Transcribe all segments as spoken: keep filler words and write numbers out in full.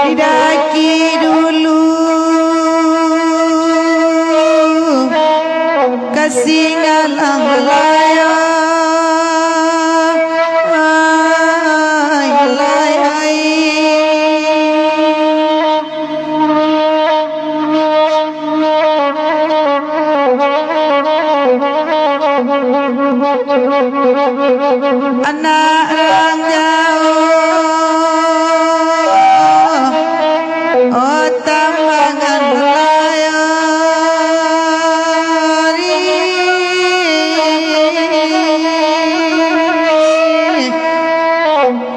Didaki dulu ka Singgalang Raya. Ai, ai, ai. Anak urang jauah, oh, tambangan layari.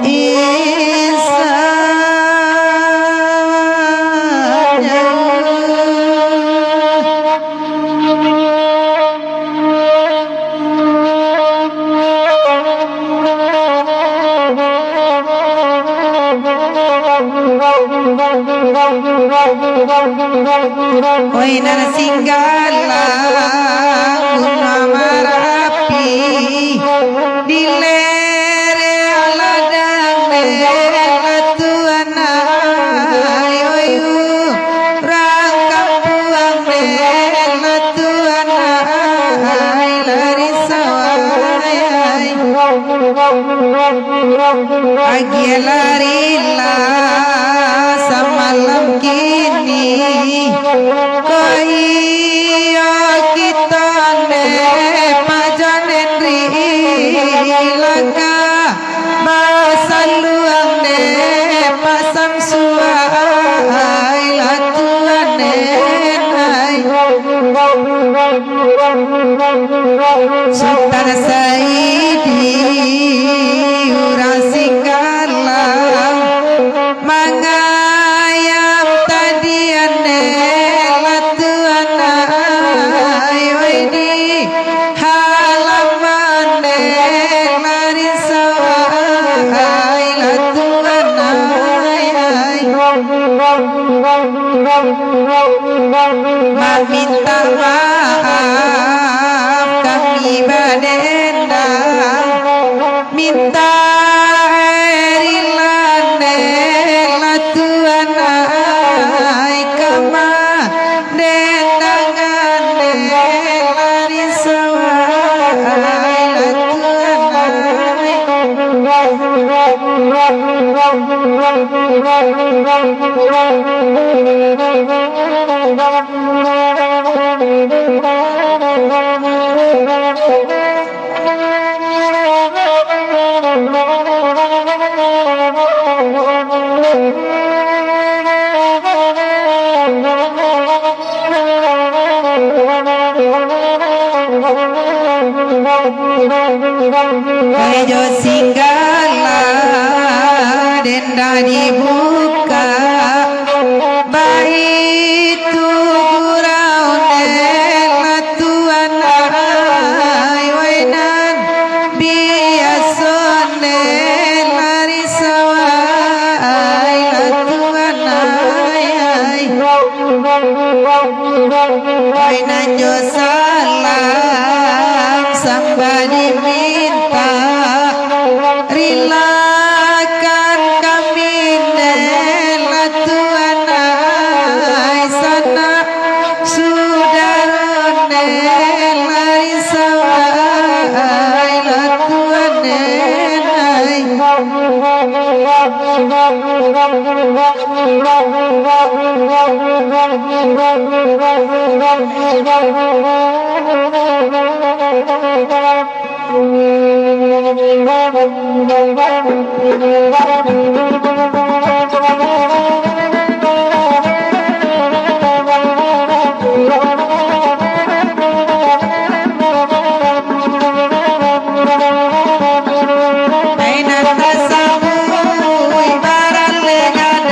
Insan jauah. Oi nan Singgalang Gunung Marapi, di lereng ladang dek lah Tuan ai, oi, urang kampuang dek lah Tuan ai, lari sawah ai. Agiah larilah samalam kini, ko iyo kito dek Pak John Henry Langkah. Basaluang dek Pak Samsu ai, lah Tuan den ai. Sutan Saidi urang Singgalang, mangayam tadian dek lah Tuan ai, oi, di halaman dek lari sawah ai, lah Tuan ai, ai. Maminta maaf kami badendang, minta rila dek lah Tuan ai, kama dendangan dek lari sawah ai, lah Tuan ai. Gerejo Singgala denda dibuka, baitu gurau nela Tuan ai, wai nan biaso nela risau ai, lah Tuan ai. Ai nan jo salam sambah diminta, rilakan kami nela Tuan ai, sanak sudaro nela risau ai, lah Tuan ai. Ai nan tasabuik barang lengan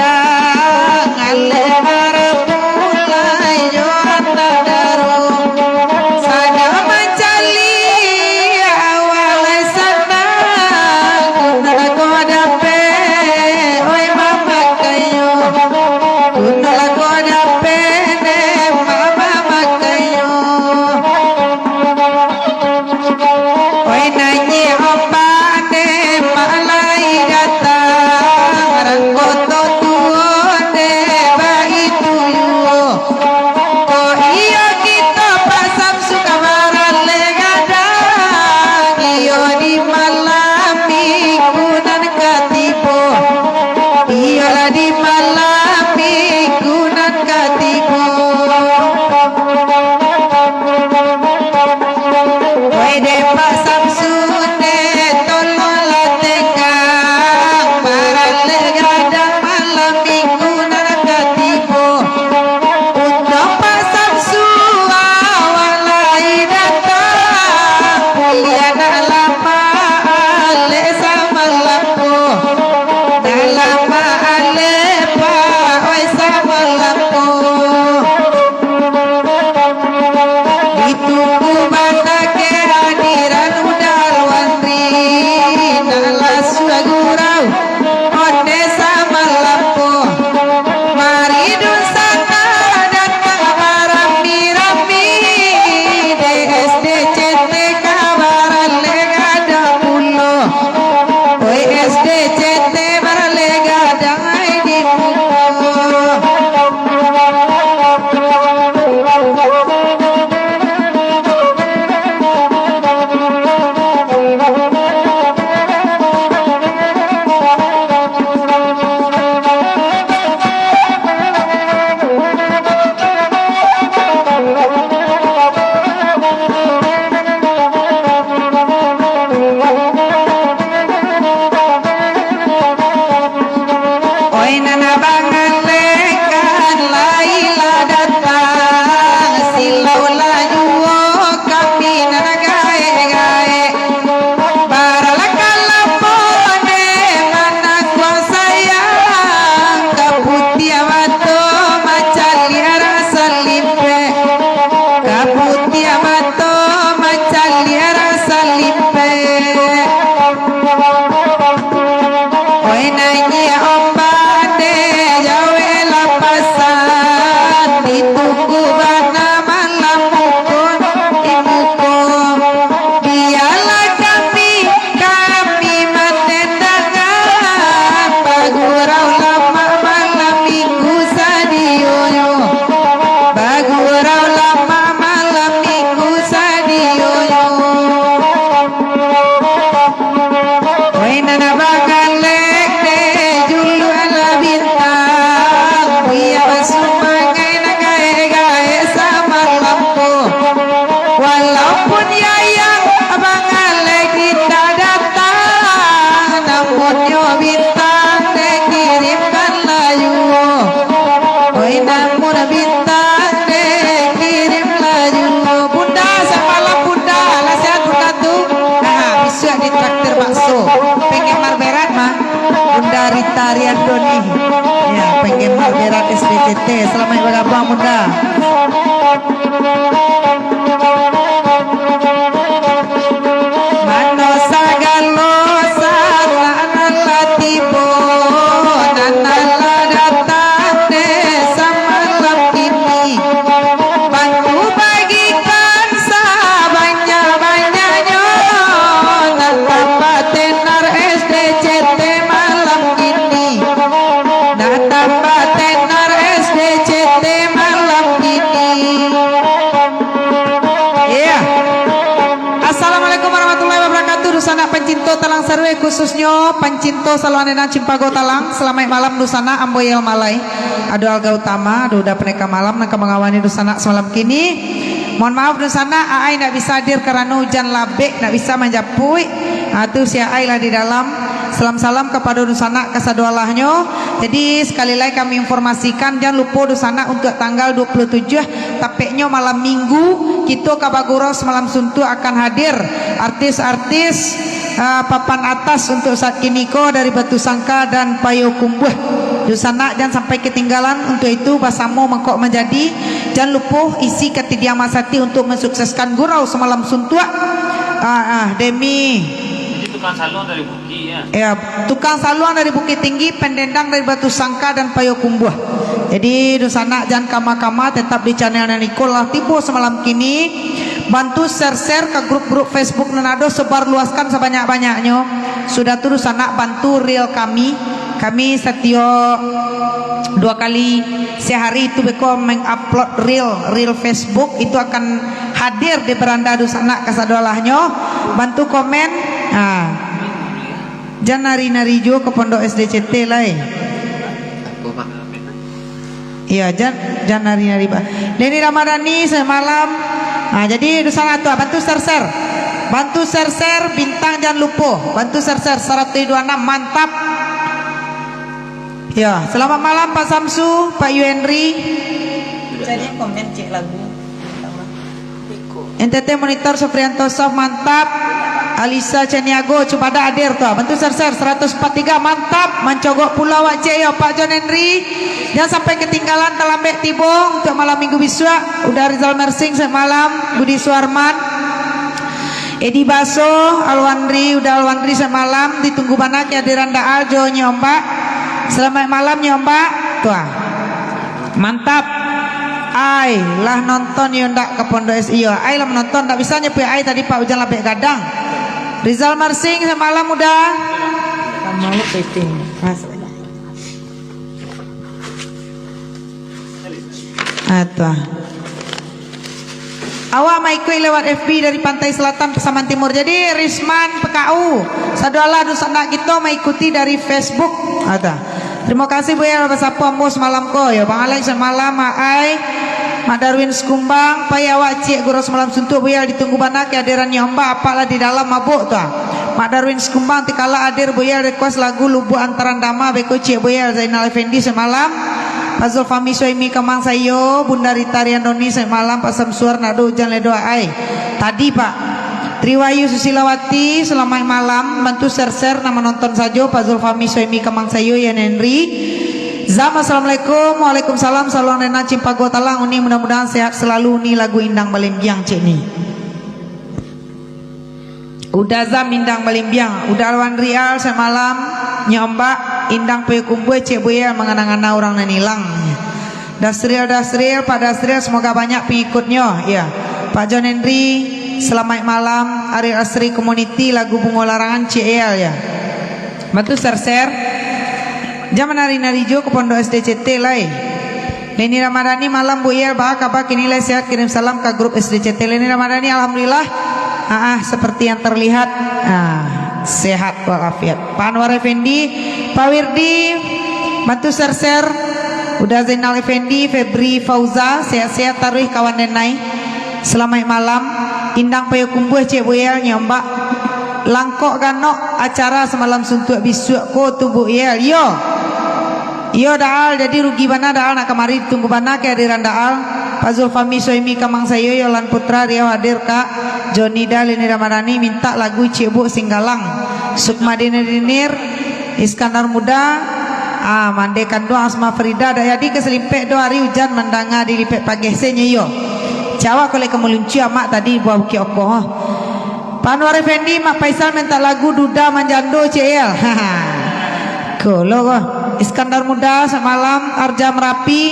Di malam minggu nan katibo, wai dek Pak Samsun, dek tolonglah tenggang, baralek gadang malam minggu nan katibo. Untuak Pak Samsun, awak lai datang, buliah nak lama alek samalam ko. Dalam maalepa, oi, samalam ko. Ditunggu bana kehadiran Uda Alwandri, nak lasuah gurau onde samalam ko. Mari dunsanak datang barami-rami, di S D C T ka baralek gadang pulo. Oi, S D C T baralek gadang ai di muko. Oi, nan abang alek kan lai lah datang, silau lah juo kami nan gaek-gaek. Baralek ka lapeh dek manakuang sayang, ka putiah mato macaliak rasa limpek, ka putiah mato macaliak rasa limpek. Oi, naiak ombak dek jauah lapasan, ditunggu bana malam muko di muko. Bialah kami, kami mandandangan, bagurau lamak malam minggu sadionyo, bagurau lamak malam minggu sadionyo. Oi, nan abang alek dek juluak lah bintang, buya basumangaik nan gaek-gaek samalam ko. Walaupun yayang abang alek indak datang, namunnyo bintang dek kirimkan lah juo. Oi, namun bintang dek kirim lah juo. Bunda, samalam Bunda, lah sehat Bunda tu? Nah, bisuak ditraktir bakso. Penggemar berat mah. Bunda Rita Riandoni. Ya, penggemar berat S D C T. Selamat bergabung, Bunda. Mano sagalo sanak nan lah tibo, nan lah datang dek samalam kini. Bantu bagikan sabanyak-banyaknyo, nan tambah tenar S D C T malam kini. Nan tambah tenar S D C T malam kini. Iya. Assalamualaikum warahmatullahi wabarakatuh. Dunsanak pancinto Talang Sarueh, khususnyo pancinto Saluang Denang Cimpago Talang. Salamaik malam dunsanak, ambo Yel Malai. Ado Alga Utama, ado Uda Paneka Malam nan ka mangawani dunsanak samalam kini. Mohon maaf dunsanak, Aai ndak bisa hadir karano ujan labek, ndak bisa manjapuik. Ah, tu si Aai lah di dalam. Salam-salam kapado dunsanak kasadolahnyo. Jadi, sakali lai kami informasikan, jan lupo dunsanak, untuak tanggal dua puluh tujuh, tapeknyo malam Minggu, kito ka bagurau samalam suntuak akan hadir artis-artis, ah, papan atas untuak saat kini ko dari Batusangka dan Payokumbuah. Dunsanak jan sampai katinggalan untuak itu, basamo mangkok manjadi. Jan lupo isi katidiang masati untuak mansukseskan gurau samalam suntuak. Ah, ah, demi Jadi tukang saluang dari Bukit, ya? Ya, tukang saluang dari Bukittinggi, pendendang dari Batusangka dan Payokumbuah. Jadi, dunsanak jan kama-kama, tetap di channel nan iko lah tibo samalam kini. Bantu share-share ka grup-grup Facebook nan ado, sebarluaskan sabanyak-banyaknyo. Sudah tu, dunsanak bantu reel kami. Kami satio dua kali sehari tu beko mengupload reel, reel Facebook, itu akan hadir di beranda dunsanak kasadolahnyo. Bantu komen. Ha. Jan nari-nari juo ka pondok S D C T lai. Iyo, jan, jan nari-nari, Pak. Leni Ramadhani, selamat malam. Ah, jadi, di sana tu, bantu share-share. Bantu share-share, bintang jan lupo. Bantu share-share, saratus dua enam, mantap. Iyo, selamat malam, Pak Samsu, Pak Yuenri. Cari komen cek lagu. N T T Monitor Sofrianto Sof, mantap. Alisa Caniago, cubadak hadir tu. Bantu share-share, seratus empat tiga, mantap. Mancogok pulo awak cek yo, Pak John Henry. Jangan sampai ketinggalan, talambek tibo untuk malam minggu bisuak. Uda Rizal Mersing, selamat malam. Budi Suarman. Edi Baso, Alwandri, Uda Alwandri, selamat malam. Ditunggu bana kehadiran Daal jo Nyi Ombak. Selamat malam, Nyi Ombak. Tu ah. Mantap. Ai, lah nonton yo ndak ka Pondok S I yo? Ai lah menonton, ndak bisa nyepuik ai tadi, Pak, ujan labek gadang. Rizal Marsing, samalam udah. Lama lo keriting. Mas. Ah, tu ah. Awak maikuik lewat F B dari Pantai Selatan, Pasaman Timur. Jadi, Risman P K U, sadoalah dunsanak kito maikuti dari Facebook. Ada. Terima kasih, Buya, lah basapo ambo samalam ko. Yo, Bang Alex samalam, Mak Ai, Mak Darwin Sekumbang, pai awak ciek gurau samalam suntuk, Buya, ditunggu bana kehadiran Nyi Ombak, apak lah di dalam mabuk tu ah. Mak Darwin Sekumbang, ti kalak hadir, Buya, request lagu Lubuak Antaran Dama, beko ciek, Buya, Zainal Effendi samalam. Pak Zulfami Suhaimi Kamang Sayo, Bunda Rita Riandoni, selamat malam, Pak Samsuar, nak do ujan ledo ai. Tadi, Pak. Triwayu Susilawati, selamat malam, bantu share-share, nan manonton sajo, Pak Zulfami Suhaimi Kamang Sayo, Yan Henry. Zam, assalamualaikum. Waalaikumsalam, Saluang Nenang Cimpago Talang, Uni, mudah-mudahan sehat selalu, Uni, lagu Indang Balembiang, cek ni. Uda Zam Indang Balimbiang, Uda Alwan Rial samalam, Nyi Ombak, Indang Payokumbuah, cek Buya, mangana-ngana urang nan ilang. Dasril, Dasril, Pak Dasril, semoga banyak pengikutnyo, ya. Pak John Henry, selamat malam, Ariel Asri Community, lagu Bungo Larangan, cek Eyal, ya. Bantu share-share. Jan manari-nari juo ka Pondok S D C T lai. Leni Ramadhani, malam Bu Yel, baa kaba, kini lai sehat, kirim salam ka grup S D C T. Leni Ramadhani, alhamdulillah. Ah, ah, seperti yang terlihat, ah, sehat walafiat. Pak Anwar Effendi, Pak Wirdi, bantu share-share. Uda Zainal Effendi, Febri Fauza, sehat-sehat taruih kawan denai. Salamaik malam. Indang Payokumbuah, cek Bu Yel, Nyi Ombak. Langkok ganok acara samalam suntuak bisuak ko tu, Bu Yel. Iyo. Iyo, Daal. Jadi rugi bana, Daal, nak kamari. Ditunggu bana kehadiran Daal. Pak Zulfami Suhaimi Kamang Sayo, Yolan Putra Riau hadir, Kak. Joni Da, Leni Ramadhani mintak lagu Cik Buk Singgalang. Sukma Dinir Dinir. Iskandar Muda, ah, mandeh kanduang Asma Farida, dak jadi ka salimpek doh ari ujan mandanga di lipek pageh se nyo iyo. Cawak kolek ka maluncuik amak tadi buah Bukik Okoh. Pak Anwar Effendi, Mak Faisal mintak lagu Duda Manjando, C L. Ko lo ko. Iskandar Muda, samalam, Arja Merapi.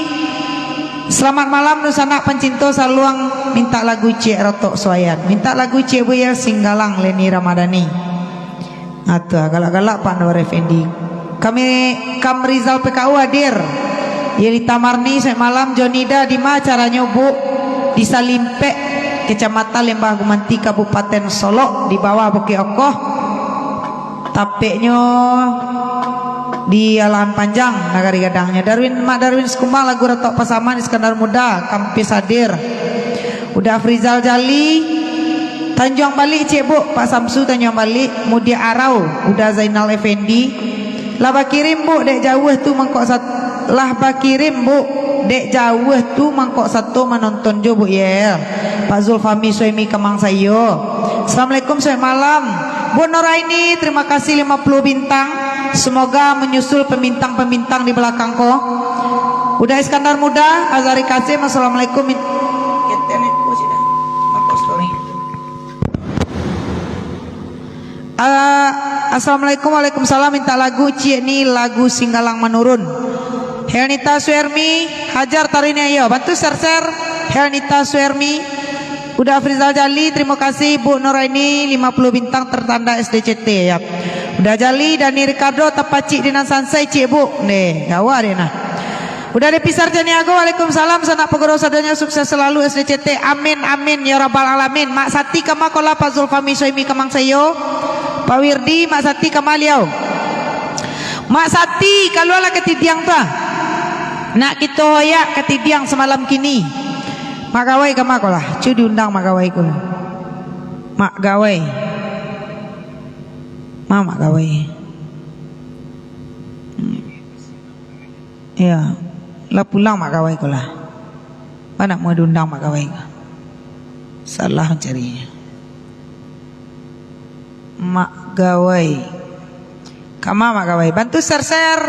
Selamat malam, dunsanak pancinto saluang, mintak lagu Cik Rotok Suayan. Mintak lagu Cik Buya Singgalang, Leni Ramadhani. Atuh, galak-galak Pak Anwar Effendi. Kami, Kam Rizal P K U hadir. Yelita Marni, sek malam, Jonida, di ma acaranyo, Bu? Di Salimpek, Kecamatan Lembah Gumanti, Kabupaten Solok, di bawah Bukik Okoh. Tapeknyo di Alahan Panjang, Nagari Gadangnyo. Darwin, Mak Darwin Sekumbang, lagu Ratok Pasaman, Iskandar Muda, Kampis hadir. Uda Afrizal Jali, Tanjuang Balik, Cik Buk, Pak Samsu Tanjuang Balik, Mudia Arau, Uda Zainal Effendi. Lah bakirim, Buk, dek jauah tu mangkok sat-, lah bakirim, Buk, dek jauah tu mangkok sato manonton jo, Buk Yel. Pak Zulfami Suhaimi Kamang Sayo. Assalamualaikum, selamat malam. Bu Nuraini, terima kasih lima puluh bintang. Semoga menyusul pembintang-pembintang di belakang ko. Uda Iskandar Muda, Azhari Kasim, assalamualaikum. Ah, assalamualaikum, waalaikumsalam. Minta lagu, Cik, ni lagu Singgalang Manurun. Helnita Suhermi, hajar taruih ni, ayo. Bantu share-share. Helnita Suhermi. Uda Afrizal Jali, terima kasih. Bu Nuraini, lima puluh bintang tertanda S D C T, ya. Uda Jali, Dani Ricardo, tapacik di nan sansai, Cik, Bu. Neh, gawat deh nah. Uda Depi Sarjaniago, waalaikumsalam. Sanak pagurau sadonyo sukses selalu S D C T. Amin, amin, ya rabbal alamin. Mak Sati kama kola, Pak Zulfami Soimi Kamang Sayo. Pak Wirdi, Mak Sati kama liau. Mak Sati, kalualah ka tidiang tu ah. Nak kito hoyak ka Tidiang samalam kini. Mak Gawai ka ma ko lah? Cu diundang Mak Gawai ko lah. Mak Gawai. Ma Mak Gawai? Iyo. Lah pulang Mak Gawai ko lah. Baa nak mau diundang Mak Gawai ko? Salah mancarinyo. Mak Gawai. Ka ma Mak Gawai? Bantu share-share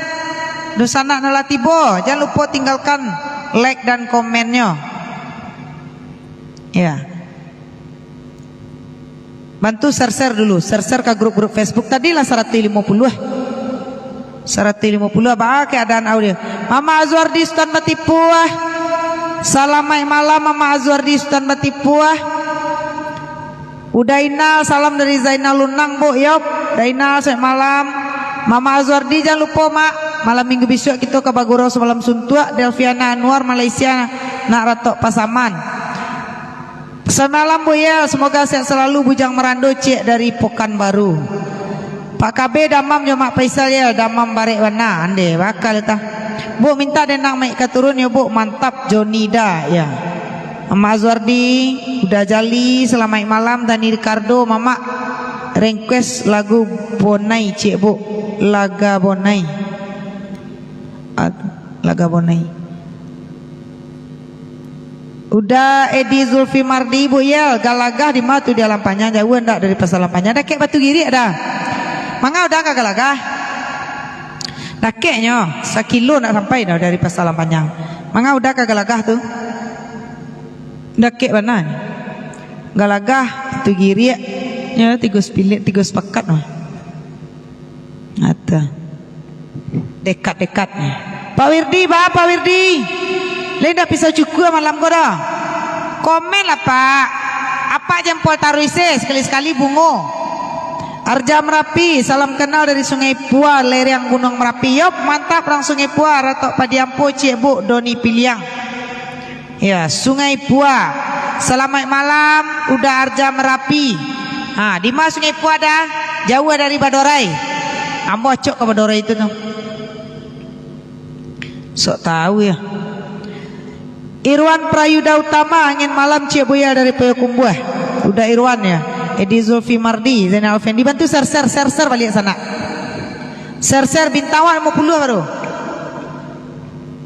dunsanak nan lah tibo. Jan lupo tinggalkan like dan komennyo. Iyo. Bantu share-share dulu, share-share ka grup-grup Facebook. Tadi lah saratuih limo puluah. Saratuih limo puluah, baa keadaan audio? Mamak Azwardi Sutan Batipuah. Salamaik malam, Mamak Azwardi Sutan Batipuah. Uda Inal, salam dari Zainal Lunang, Bu, yo. Uda Inal, selamat malam. Mamak Azwardi, jan lupo, Mak. Malam minggu bisuak kito ka bagurau samalam suntuak. Delviana Anwar, Malaysia, nak ratok Pasaman. Selamat malam, Bu Yel. Semoga sehat selalu, Bujang Merando, ciek dari Pekanbaru. Pak K B damam jo Mak Faisal, Yel. Damam barek bana, ande bakal tah. Bu, mintak dendang Maik ka turun, yo, Bu. Mantap, Jonida, ya. Mamak Azwardi, Uda Jali, salamaik malam, Dani Ricardo, Mamak request lagu Bonai, ciek, Bu. Laga Bonai. Aduh, Laga Bonai. Uda Edi Zulfi Mardi, Bu Yel, Galagah di ma tu, di Alam Panyang, jauah ndak dari Pasar Alam Panyang? Dakek Batu Giriak dah. Manga Uda ka Galagah? Dakeknyo, sakilo ndak sampai dah dari Pasar Alam Panyang. Manga Uda ka Galagah tu? Dakek bana. Galagah, Batu Giriak, nyo tigo sepilik, tigo sepakat mah. Ata. Dekat-dekat ni. Pak Wirdi, ba, Pak Wirdi. Lai ndak pisau cukur malam ko dah. Komen lah, Pak. Apak jempol taruih se, sekali-sekali bungo. Arja Merapi, salam kenal dari Sungai Pua, lereng Gunung Merapi. Yop, mantap orang Sungai Pua, ratok padi ampo, ciek buk, Doni Piliang. Ya, Sungai Pua. Salamaik malam, Uda Arja Merapi. Ha, di ma Sungai Pua dah? Jauah dari Badorai. Ambo acok ka Badorai tu, tu. Sok tahu ya. Irwan Prayuda Utama, angin malam ciek buyar dari Payakumbuah. Uda Irwan ya. Edi Zulfi Mardi, Zainal Alfendi. Bantu share, share, share, share baliak sanak. Share, share, bintang awak limo puluah baru.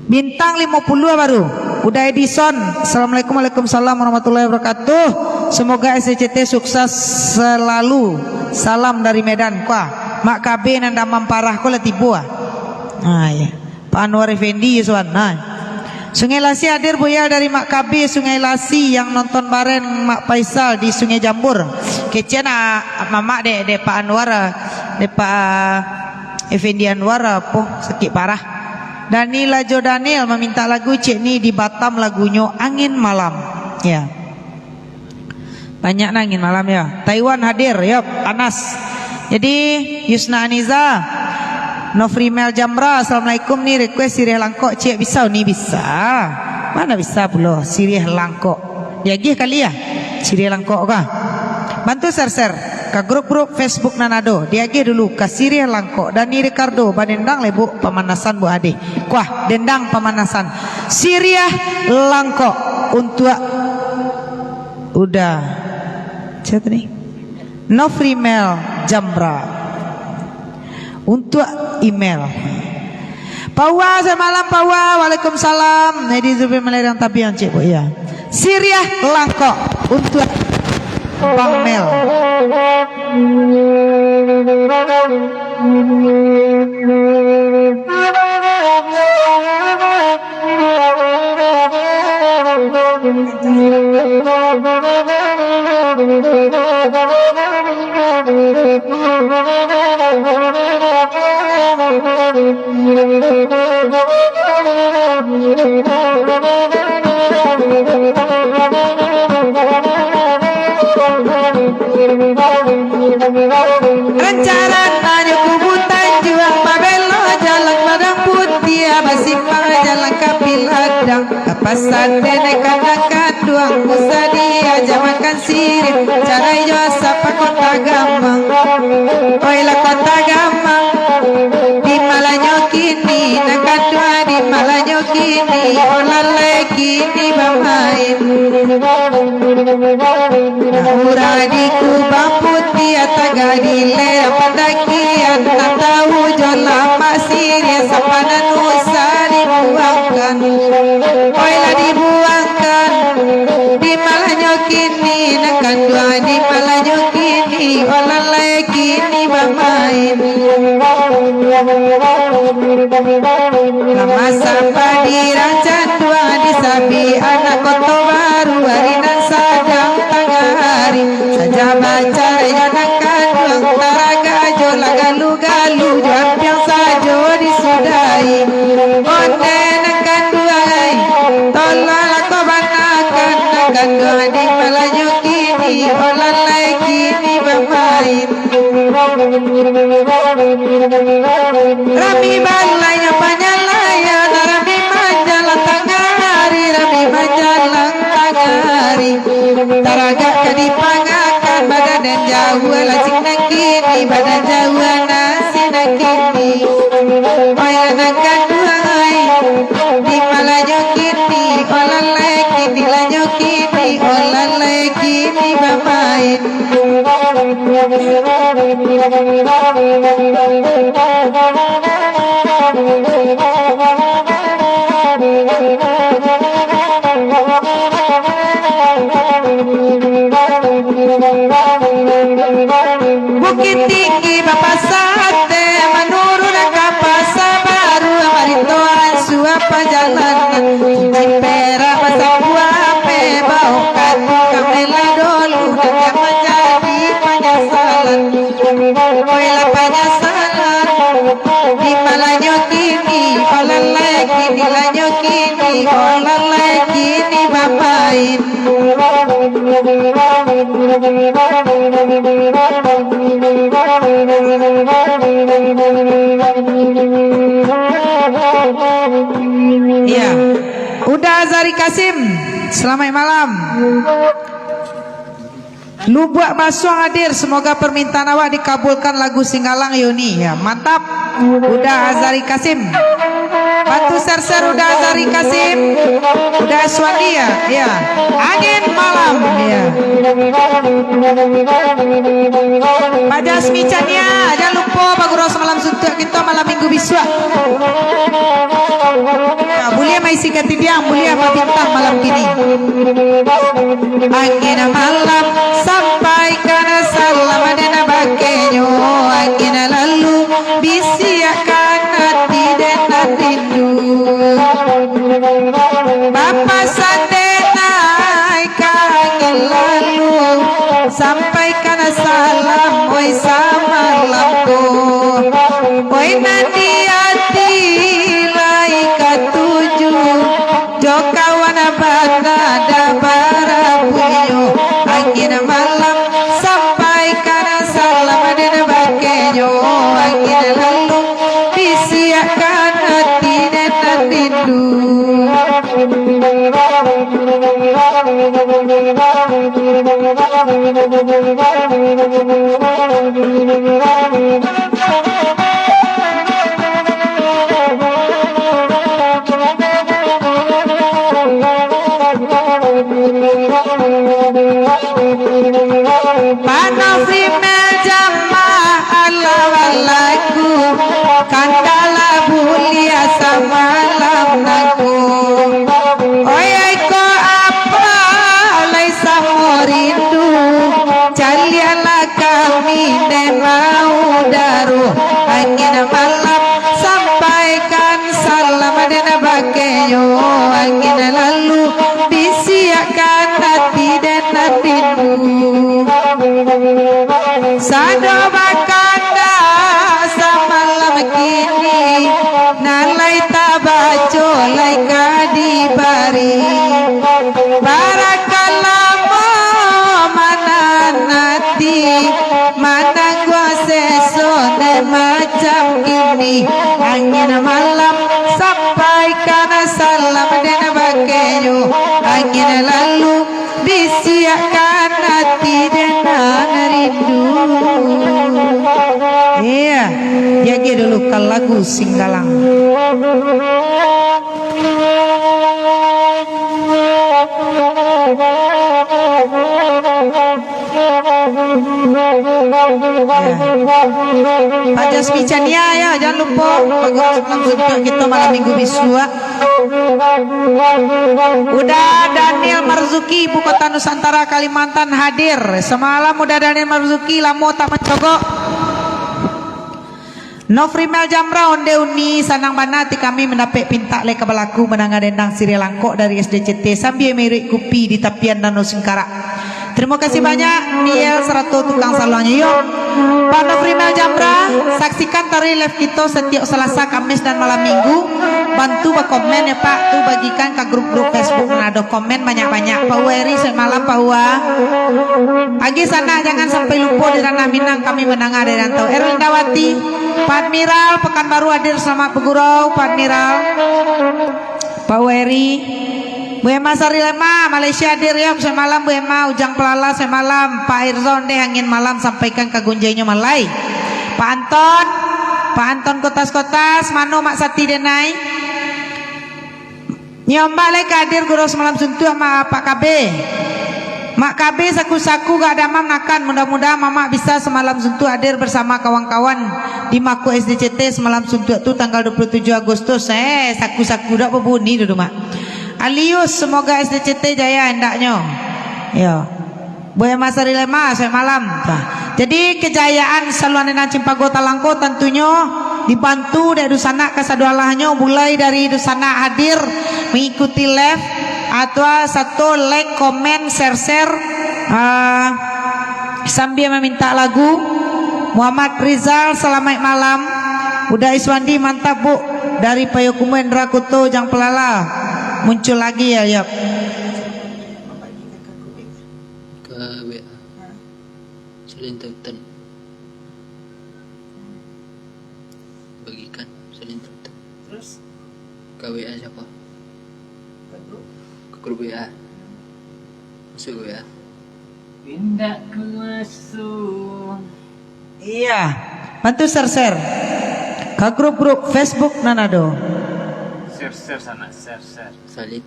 Bintang limo puluah baru. Uda Edison. Assalamualaikum, waalaikumsalam warahmatullahi wabarakatuh. Semoga S C C T sukses selalu. Salam dari Medan. Kuah. Mak K B nan damam parah ko lah tibo ah. Ha, ya. Pak Anwar Effendi, Yuswan. Nah. Sungai Lasi hadir, Buya, dari Mak K B Sungai Lasi yang nonton bareng Mak Faisal di Sungai Jambur. Kecekan ah, mamak dek, dek Pak Anwar, ah, dek Pak, ah, Effendi Anwar, ah, apo, sakik parah. Dani Lajo Daniel meminta lagu cek ni di Batam, lagunyo Angin Malam. Ya. Banyak nah Angin Malam ya. Taiwan hadir, yop, Anas. Jadi, Yusna Aniza, Nofrimel Jamra, assalamualaikum, ni request Siriah Langkok, ciek bisa ni bisa. Mana bisa pulo Siriah Langkok. Diagih kali ya, Siriah Langkok kah? Bantu share-share ka grup-grup Facebook nan ado. Diagih dulu ka Siriah Langkok. Dani Ricardo, badendang lai, Buk, pamanasan, Buk, adih. Kuah, dendang pamanasan. Siriah Langkok untuak Uda. Sia tadi? Nofrimel Jamra. Untuak email. Paua, selamat malam, Paua. Waalaikumsalam. Edi Zubi Malerang Tabiang, cek, Bu, ya. Siriah Langkok untuak Bang Mel. Rancarananyo kubutan juang, babelok jalan Padang Putiah, basimpang jalan Kapiladang, ka pasantren ka Kanduang, pusat diaja makan siriah, carai jo asap Kota Gamang. Oi lah Kota Gamang, di malanyo kini, nan kaduo di malanyo kini. Dilek pandakian, nan tahu jo lamak siriah, sampanan usah dibuangkan. Oi, lah dibuangkan, di malanyo kini, nan kanduang di malanyo kini, olah lai kini bamain. Lah masak padi rancak tuang, disabik anak Koto Baru, ari nan sadang tangah ari. Saja bacarai anak kanduang, taragak jo lah galu-galu, jo ampiang sajo disudahi. Ondeh nan kanduang ai, tolonglah kau banakan, nan kanduang di malanyo kini, olah lai kini bamain. Rami balainyo panyalaian, rami manjalang tangah ari, rami manjalang tangah ari. Taragak ka dipangakan, badan nan jauah, lacik nan kini, badan jauah, nasi nan kini. Oi, anak kanduang ai, di malanyo kini, olah lai kini, lanyo kini, olah lai kini bamain. Bukik Tinggi bapasate, manurun ka Pasa Baru, marintoan suah pajalanan, cincin perak basabuah pe, baokatu kamela dolu, nan jan manjadi panyasalan. Oilah panyasalan, di malanyo kini, olah lai kini, lanyo kini, olah lai kini bamain. Iya. Uda Azhari Kasim, selamat malam. Lubuak Basuang hadir, semoga permintaan awak dikabulkan, lagu Singgalang Yoni. Ya, mantap. Uda Azhari Kasim. Bantu share-share Uda Azhari Kasim. Uda Aswandi, ya. Ya. Angin Malam, ya. Pak Jasmi Chania, jan lupo bagurau samalam suntuak kito malam minggu bisuak. Nah, buliah maisi katidiang, buliah mabintang malam kini. Angin malam sampaikan salam den bakenyo, angin lalu bisiakkan ati den nan rindu. Bapasan den ai ka angin lalu, sampaikan salam, oi, samalam ko. Oi, nan di ati lai katuju, jo kawan banada barapunyo. Angin malam sampaikan salam den bakenyo, angin lalu bisiakkan ati den nan rindu. Panafri meljamah ala walaku, kandalah buliah samalam nangko. Oi, oi, ko apa lai samo rindu, caliaklah kami den maudaro. Angin malam sampaikan salam den bakenyo, angin lalu bisiakkan ati den nan rindu. Sado bakanda samalam kini, nan lai tabaco lai ka dibari. Barakalamo mananti, manangguang seso ne macam kini. Angin malam sampaikan salam den bakenyo, angin lalu bisiakkan ati den nan rindu. Iya, diagih dulu ka lagu Singgalang. Resmi Chania, yo, jangan lupo. Bagus, bagus untuak kito malam minggu bisuak. Uda Daniel Marzuki, Ibu Kota Nusantara, Kalimantan, hadir. Samalam Uda Daniel Marzuki, lamo tak mancogok. Nofrimel Jamra, onde uni, sanang bana ati kami mandapek pintak lai ka balaku, mandanga dendang siriah langkok dari S D C T, sambia miruik kupi di tapian Danau Singkarak. Terima kasih banyak, Niel sarato tukang saluangnyo, yo. Pak Nofrimel Jamra, saksikan taruih live kito satiok Salasa, Kamis, dan malam Minggu. Bantu bakomen, yo, Pak, tu bagikan ka grup-grup Facebook nan ado. Komen banyak-banyak. Pak Uwa Eri, selamat malam, Pak Uwa. Agih sanak, jangan sampai lupo di Ranah Minang, kami mandanga dari rantau. Erlindawati, Pak Admiral, Pekanbaru hadir, selamat bagurau, Pak Admiral. Pak Weri, Bu Emma Sarilema, Malaysia hadir, yo, selamat malam, Bu Emma, Ujang Pelala, selamat malam, Pak Irzon deh, Angin Malam, sampaikan ka gunjainyo malai. Pak Anton, Pak Anton Kotas-Kotas, mano Mak Sati denai? Nyo, Mbak lai ka hadir gurau samalam suntuak, Mak, Pak K B. Mak K B saku-saku gak damam nakan, mudah-mudahan Mamak bisa samalam suntuak hadir bersama kawan-kawan di Mako S D C T samalam suntuak tu tanggal dua puluh tujuh Agustus. Eh, saku-saku dak babunyi dulu, Mak. Alius, semoga S D C T jaya hendaknyo. Yo. Buya Mas Ari Lema, selamat malam. Nah, jadi kejayaan Saluan Endang Cimpago Talangko tantunyo dibantu dek dunsanak kasadoalahnyo, mulai dari dunsanak hadir mengikuti live, atau sato like, komen, share-share, ah, sambia mamintak lagu. Muhammad Rizal, salamaik malam. Uda Iswandi, mantap, Bu. Dari Payokumbuah Indra Kuto, Ujang Pelala. Muncul lagi, ya, yap. Ka W A. Salin tautan. Bagikan salin tautan. Terus? Ka W A siapa? Ke grup? Ke grup W A. Masuk ke W A. Indak ku masuk. Iya. Bantu share-share. Ka grup-grup Facebook nan ado. Share-share sana, share-share. Salin.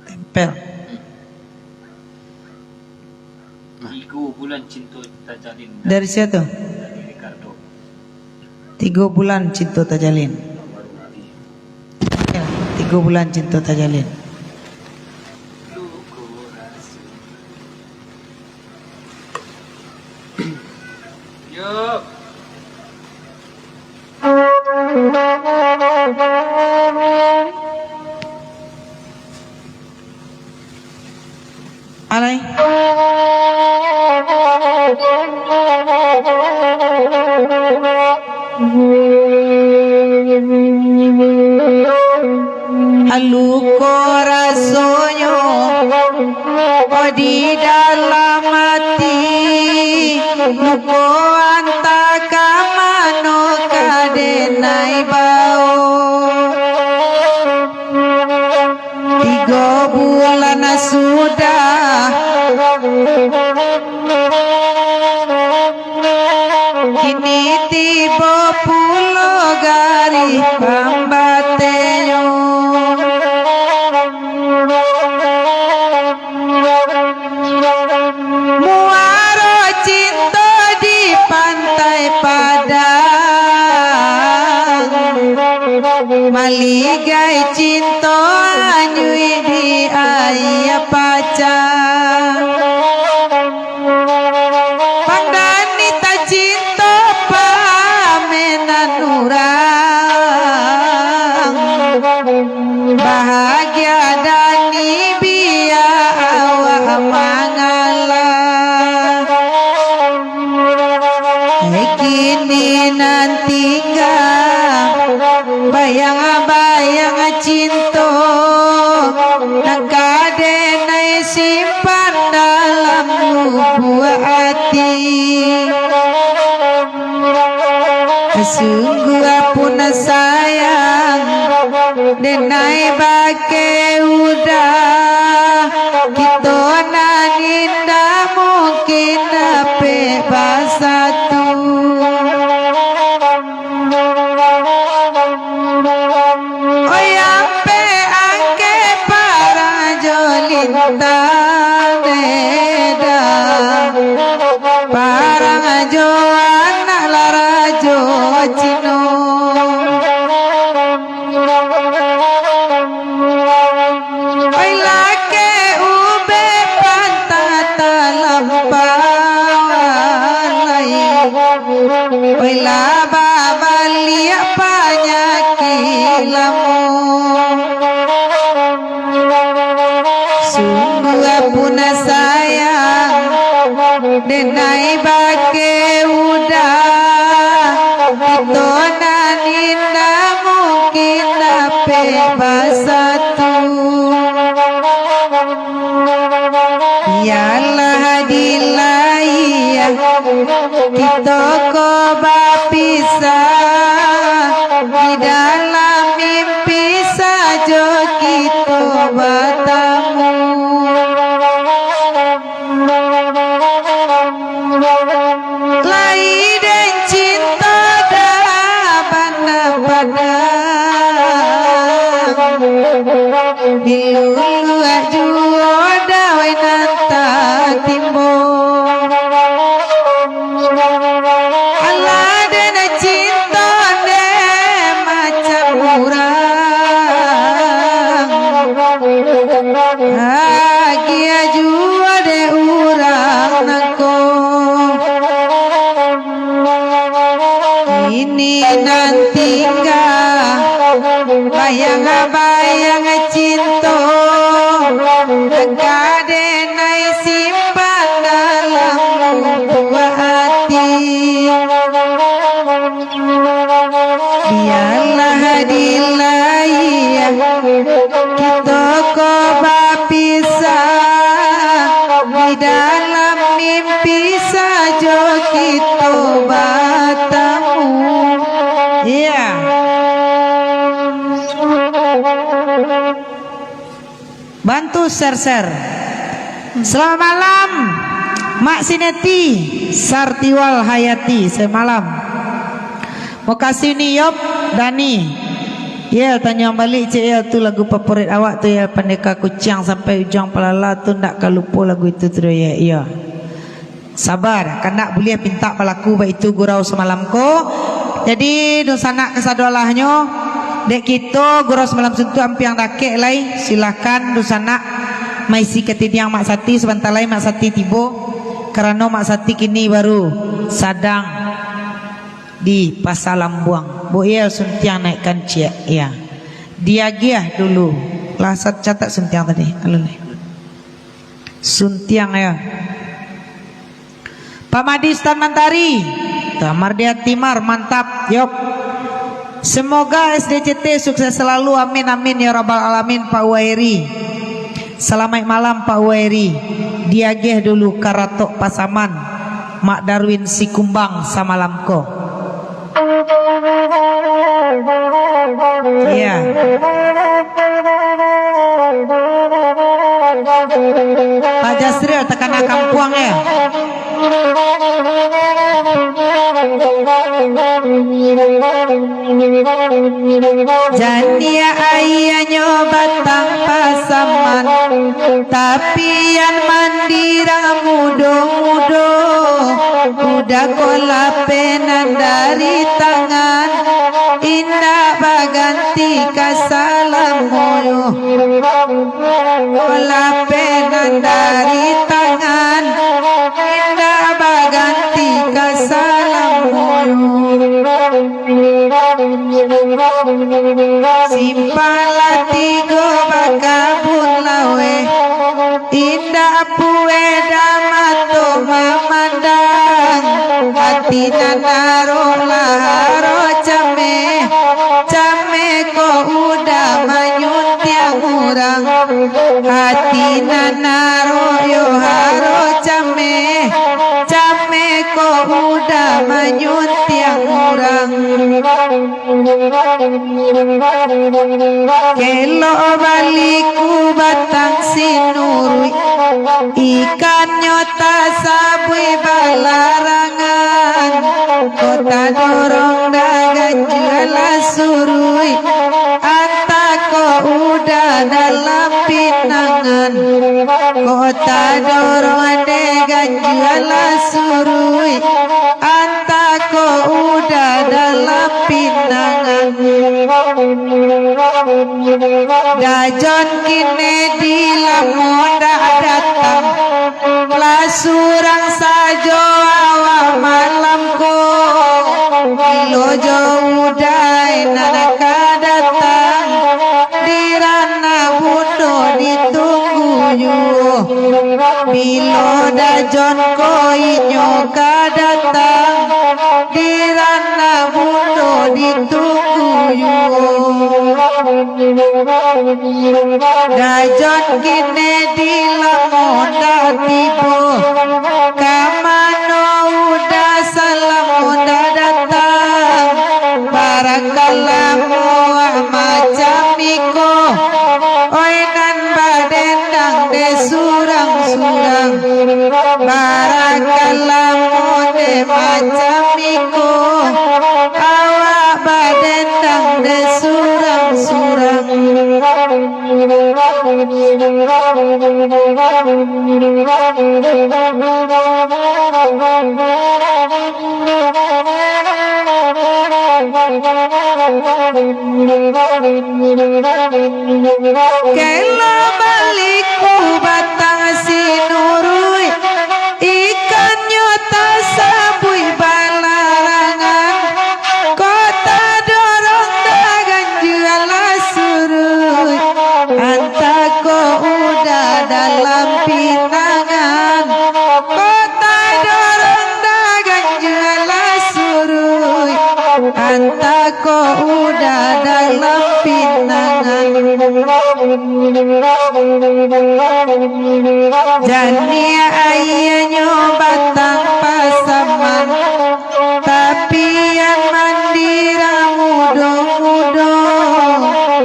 Tempel. Tigo bulan cinto tajalin. Dari sia tu? Dari Ricardo. Tigo bulan cinto tajalin. Tigo bulan cinto tajalin. Yo. Alai. Aluko rasonyo di dalam ati, luko antah ka mano ka denai bao. Tigo bulan sudah, kini tibo pulo garih pambatenyo. Muaro cinto di Pantai Padang, maligai cinto anyuik di Aia Pacang. Pangdani tacinto pamenan urang, bahagia Dani bia awak mangalah. Kini nan tingga bayang-bayang cinto, nan ka denai simpan dalam lubuak ati. Sungguah pun sayang denai bakeh udah, kito nan indak mungkin dapek basatu. Oi, ampek angkek parang jo lintang, deda. Parang Diluluak juo dawai nan tatimbo. Alah den cinto den macam urang. Agiah juo dek urang nangko. Kini nan tingga bayang-bayang cinto, nan ka den ai simpan dalam lubuak ati. Bialah dilayia kito ko bapisah, di dalam mimpi sajo kito batamu. Iya. Bantu share-share. Selamat malam, Mak Sineti, Sartiwal Hayati, semalam. Mokasih ni, Yop, Dani. Yel, tanyuang balik, Cik Yel, tu lagu favorit awak tu, Yel, Pandeka Kuciang sampai Ujuang Palala tu, ndak ka lupo lagu itu tu, Yel. Iyo. Sabar, kandak buliah pintak balaku baitu gurau samalam ko. Jadi, dunsanak kasadolahnyo, dek kito gurau samalam suntuak ampiang dakek lai, silahkan dunsanak maisi katiniang Mak Sati, sabanta lai Mak Sati tibo, karano Mak Sati kini baru sadang di Pasa Lambuang. Bo Yel suntiang naikkan ciek, ya. Diagiah dulu. Lah, sat-, catat suntiang tadi, alun lai. Suntiang, ya. Pak Madi Sutan Mantari, Tamar di Atimar, mantap, yop. Semoga S D C T sukses selalu, amin, amin, ya rabbal alamin, Pak Uwairi. Salamaik malam, Pak Uwairi. Diageh dulu karatok Pasaman, Mak Darwin Sikumbang samalam ko. Iya. Pak Jasril takana kampuang, ya. Janiah aianyo batang pasaman, tapian mandirang mudo-mudo, udah ko lapeh nan dari tangan, indak baganti ka salamonyo. Lapeh nan dari tangan, indak baganti ka salamonyo. Simpang lah tigo bakabun laweh, indak pueh dah mato mamandang. Ati nan arok lah arok cameh, cameh ko udah manyuntiang urang. Ati nan arok yo arok cameh, cameh ko udah manyuntiang urang. Kelok baliku batang sinuruik, ikannyo tasabuik balarangan. Ko tadorong dek ganjua lah suruik, antah ko udah dalam pinangan. Ko tadorong dek ganjua lah suruik, antah ko udah dalam pinangan. Dajon kini di lamo ndak datang, lah surang sajo awak malam ko. Bilo jo udah nan ka datang, di ranah bundo ditunggu juo. Bilo dajon ko inyo ka datang, di ranah bundo ditunggu juo. Dajon kini di lamo ndak tibo, ka mano udah salamo ndak datang. Barakalamo macam iko, oi nan badendang dek surang-surang. Barakalamo dek macam iko, awak badendang dek surang-surang. Kelo baliku batang sinuruik, ikannyo tasabuik balarangan. Kok tadorong dagan jualah suruik, antah ko udah dalam pinangan. Kok tadorong dagan jualah suruik, antah ko udah dalam pinangan. Janiah aianyo batang pasaman, tapian mandiran mudo-mudo.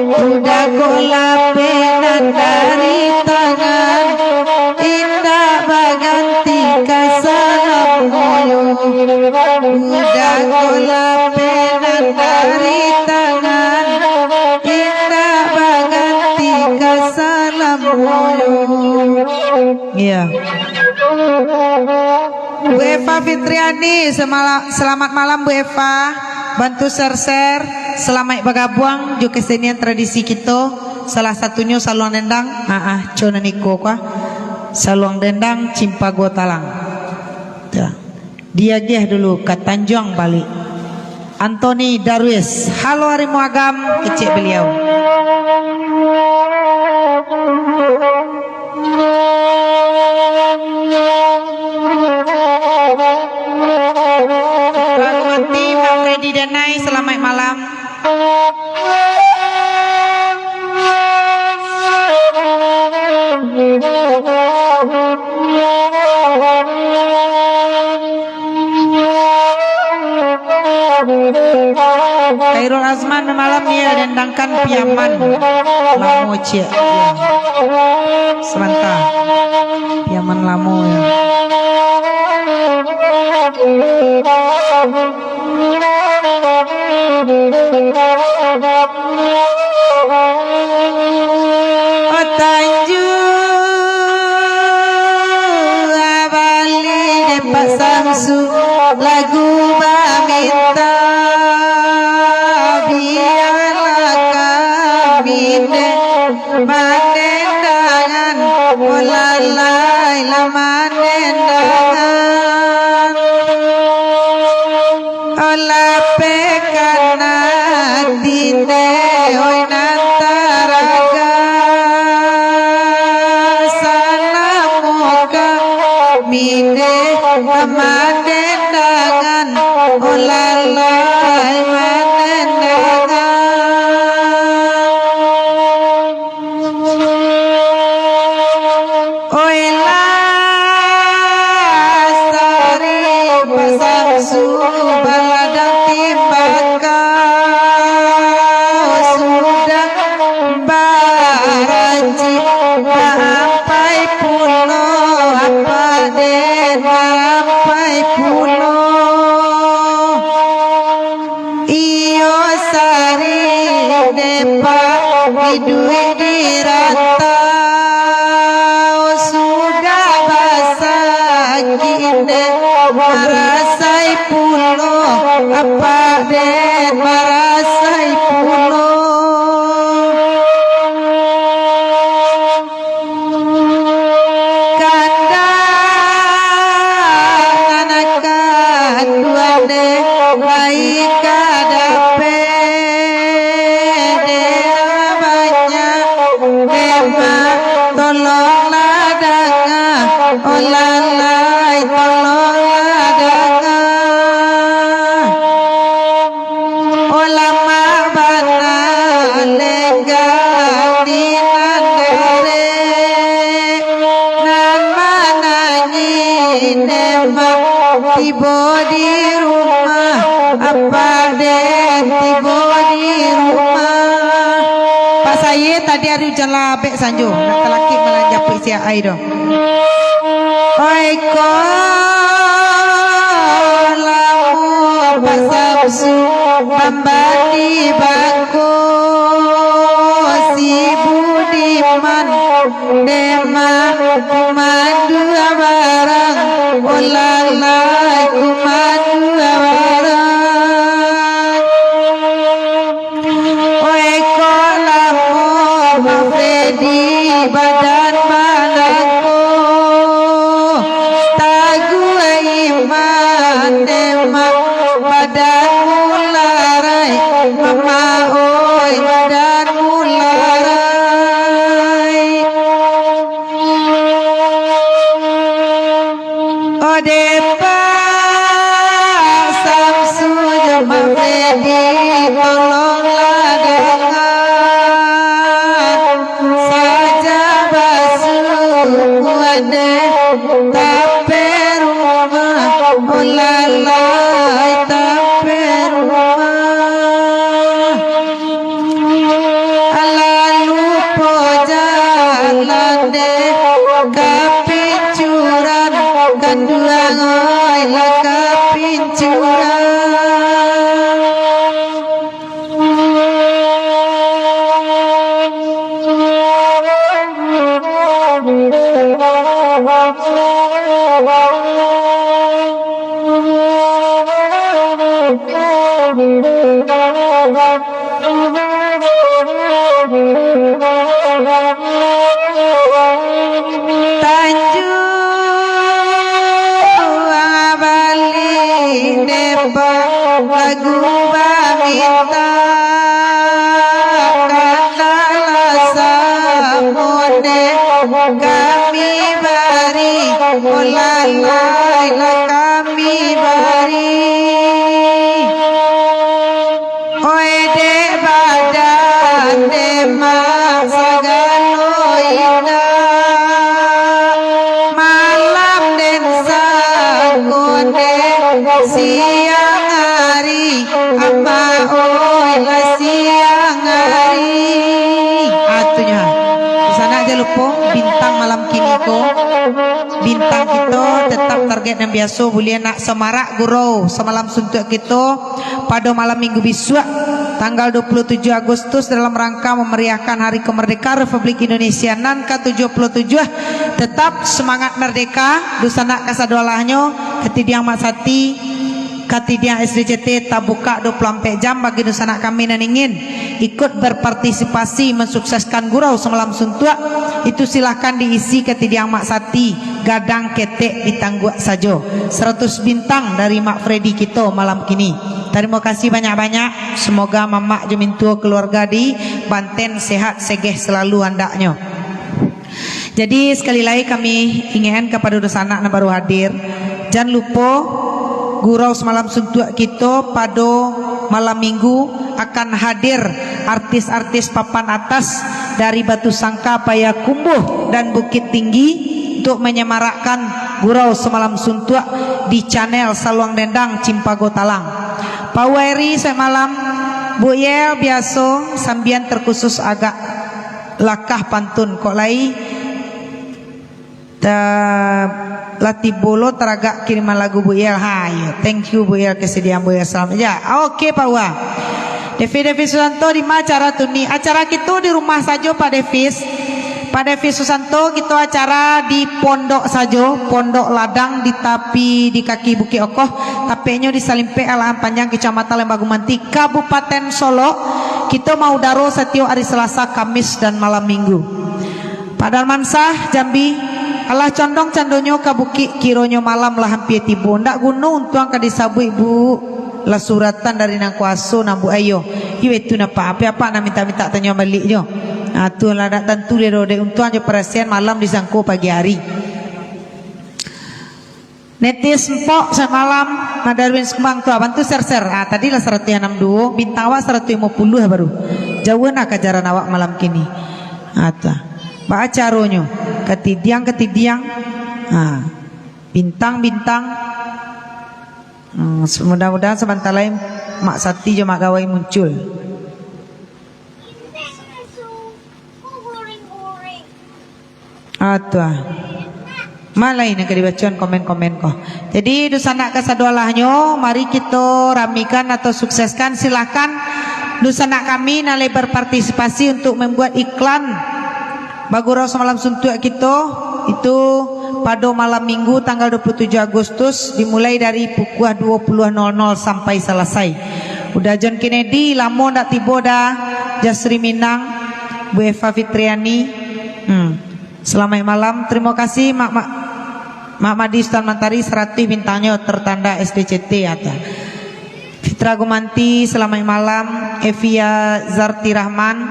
Udah ko lapeh nan dari tangan, indak baganti ka salamonyo. Udah ko lapeh nan dari tangan, indak baganti ka salamonyo. Iya. Bu Eva Fitriani, semala-, selamat malam, Bu Eva. Bantu share-share. Salamaik bagabuang jo kesenian tradisi kito. Salah satunyo saluang dendang. Ah, ah, co nan iko ko. Saluang dendang Cimpago Talang. Ya. Diagiah dulu ka Tanjuang Balik. Anthony Darwis, halo Arimo Agam, kecek baliau. Bang Mati, Bang Freddy Danai, salamaik malam. Khairul Azman malam ni dendangkan Piaman. Lamo ciek. Sabanta. Piaman lamo ya. Oh, Tanjuang Balik dek Pak Samsu, lagu baminta, bialah kami dek manendangan, oh lalai lah manendangan. Lapehkan ati ne, oi nan taraga, salamo kami ne manendangan, oh lalai manendangan. Oilah sari pasam subaladang timbakau, sudah barancik baampai pulo, apak den baampai pulo. Iyo sari depa iduik di rantau, sudah basakik den marasai pulo, apak den marasai pulo. Kandangan kanduang den lai ka dapek, dek banyak dema, tolonglah danga, oh lalai, tolonglah danga. Ulamak bana lenggang di nan darek, nan manangih dema tibo di rumah, apak den tibo di rumah. Pak Saye tadi ari ujan labek sanjo, nak talakik malah japuik siak ai doh. Oi ko lamo pasapsu, pambadi bako si Budiman, dema kumandua barang, oh lalai kumandua barang. Di badan manangko, taguah iman demak, badan mularai, mama oi, badan mularai. Ode Pak Samsu jo Mak Fedi, tolonglah dangan saja basukuan deh, tapek rumah, oh lalai, tapek rumah. Alah lupo jalan deh, kapincuran, kanduang oi, lah kapincuran. Tanjuang Bali, Depok, lagu bamintak, kanalah samo deh kami bari, oh lalai lah kami bari. Oi dek badan demak sagalo indak, malam den sangko dek siang ari, amak oi lah siang ari. Ah, tu nyo. Sanak jan lupo bintang malam kini ko. Bintang kito tetap target nan biaso, buliah nak samarak gurau samalam suntuak kito pado malam minggu bisuak, tanggal dua puluh tujuh Agustus, dalam rangka mamariahkan Hari Kamardeka Republik Indonesia nan ka tujuah puluah tujuah. Tetap samangat mardeka, dunsanak kasadolahnyo, katidiang Mak Sati, katidiang S D C T tabukak dua puluh ampek jam bagi dunsanak kami nan ingin ikut berpartisipasi mensukseskan gurau samalam suntuak, itu silahkan diisi katidiang Mak Sati, gadang ketek ditangguak sajo. Saratus bintang dari Mak Freddy kito malam kini. Tarimo kasih banyak-banyak. Semoga mamak jo mintuo keluarga di Banten sehat segeh selalu andaknyo. Jadi, sakali lai kami ingekkan kapado dunsanak nan baru hadir, jan lupo gurau samalam suntuak kito pado malam minggu akan hadir artis-artis papan atas dari Batu Sangka, Payakumbuh, dan Bukittinggi untuk manyamarakkan gurau samalam suntuak di channel Saluang Dendang Cimpago Talang. Pak Wairi, selamat malam. Bu Yel, biaso, sambian terkhusus agak lakah pantun. Kok lai, ta-, lah tibo lo taragak kiriman lagu Bu Yel. Ha, iyo. Thank you, Bu Yel, kesediaan Bu Yel. Salam. Ya, oke, Pak Wa. Devi, Devi Susanto, di ma acara tu ni? Acara kito di rumah sajo, Pak Devis. Pak Devi Susanto, kito acara di pondok sajo, pondok ladang di tapi, di kaki Bukik Okoh, tapeknyo di Salimpek, Alahan Panjang, Kecamatan Lembah Gumanti, Kabupaten Solok. Kito maudaro satiok ari Salasa, Kamis, dan malam Minggu. Pak Darmansyah, Jambi, alah condong candonyo ka bukik, kironyo malam lah ampia tibo. Ndak guno untuang ka disabuik, Bu. Lah suratan dari Nan Kuaso, nan Bu ayo. Iyo, itu napa? Apo-apo nan mintak-mintak tanyo baliak jo. Ah, tu lah, dak tantu dia do, dek untuang jo parasian malam disangko pagi hari. Netis Empok, selamat malam. Mak Darwin Sekumbang tu, bantu share-share. Ah, tadi lah saratuih anam duo, bintang awak saratuih limo puluah baru. Jauah nah kajaran awak malam kini. Ah, tu. Baa caronyo? Katidiang, katidiang. Ah, bintang, bintang. Hmm, mudah-mudahan sabanta lai Mak Sati jo Mak Gawai muncul. Ah, tu ah. Ma lai nan ka dibacoan komen-komen ko. Jadi, dunsanak kasadolahnyo, mari kito ramikan atau sukseskan. Silahkan dunsanak kami nan lai berpartisipasi untuk membuat iklan bagurau samalam suntuak kito, itu pado malam Minggu tanggal dua puluh tujuh Agustus, dimulai dari pukua dua puluh nol nol sampai salasai. Uda John Kennedy, lamo ndak tibo dah, Jasri Minang, Bu Eva Fitriani, Hmm. Salamaik malam. Tarimo kasih, Mak, Mak, Mak Madi Sutan Mantari, saratuih bintangnyo, tertanda S D C T, ata. Fitra Gumanti, salamaik malam. Evia Zarti Rahman,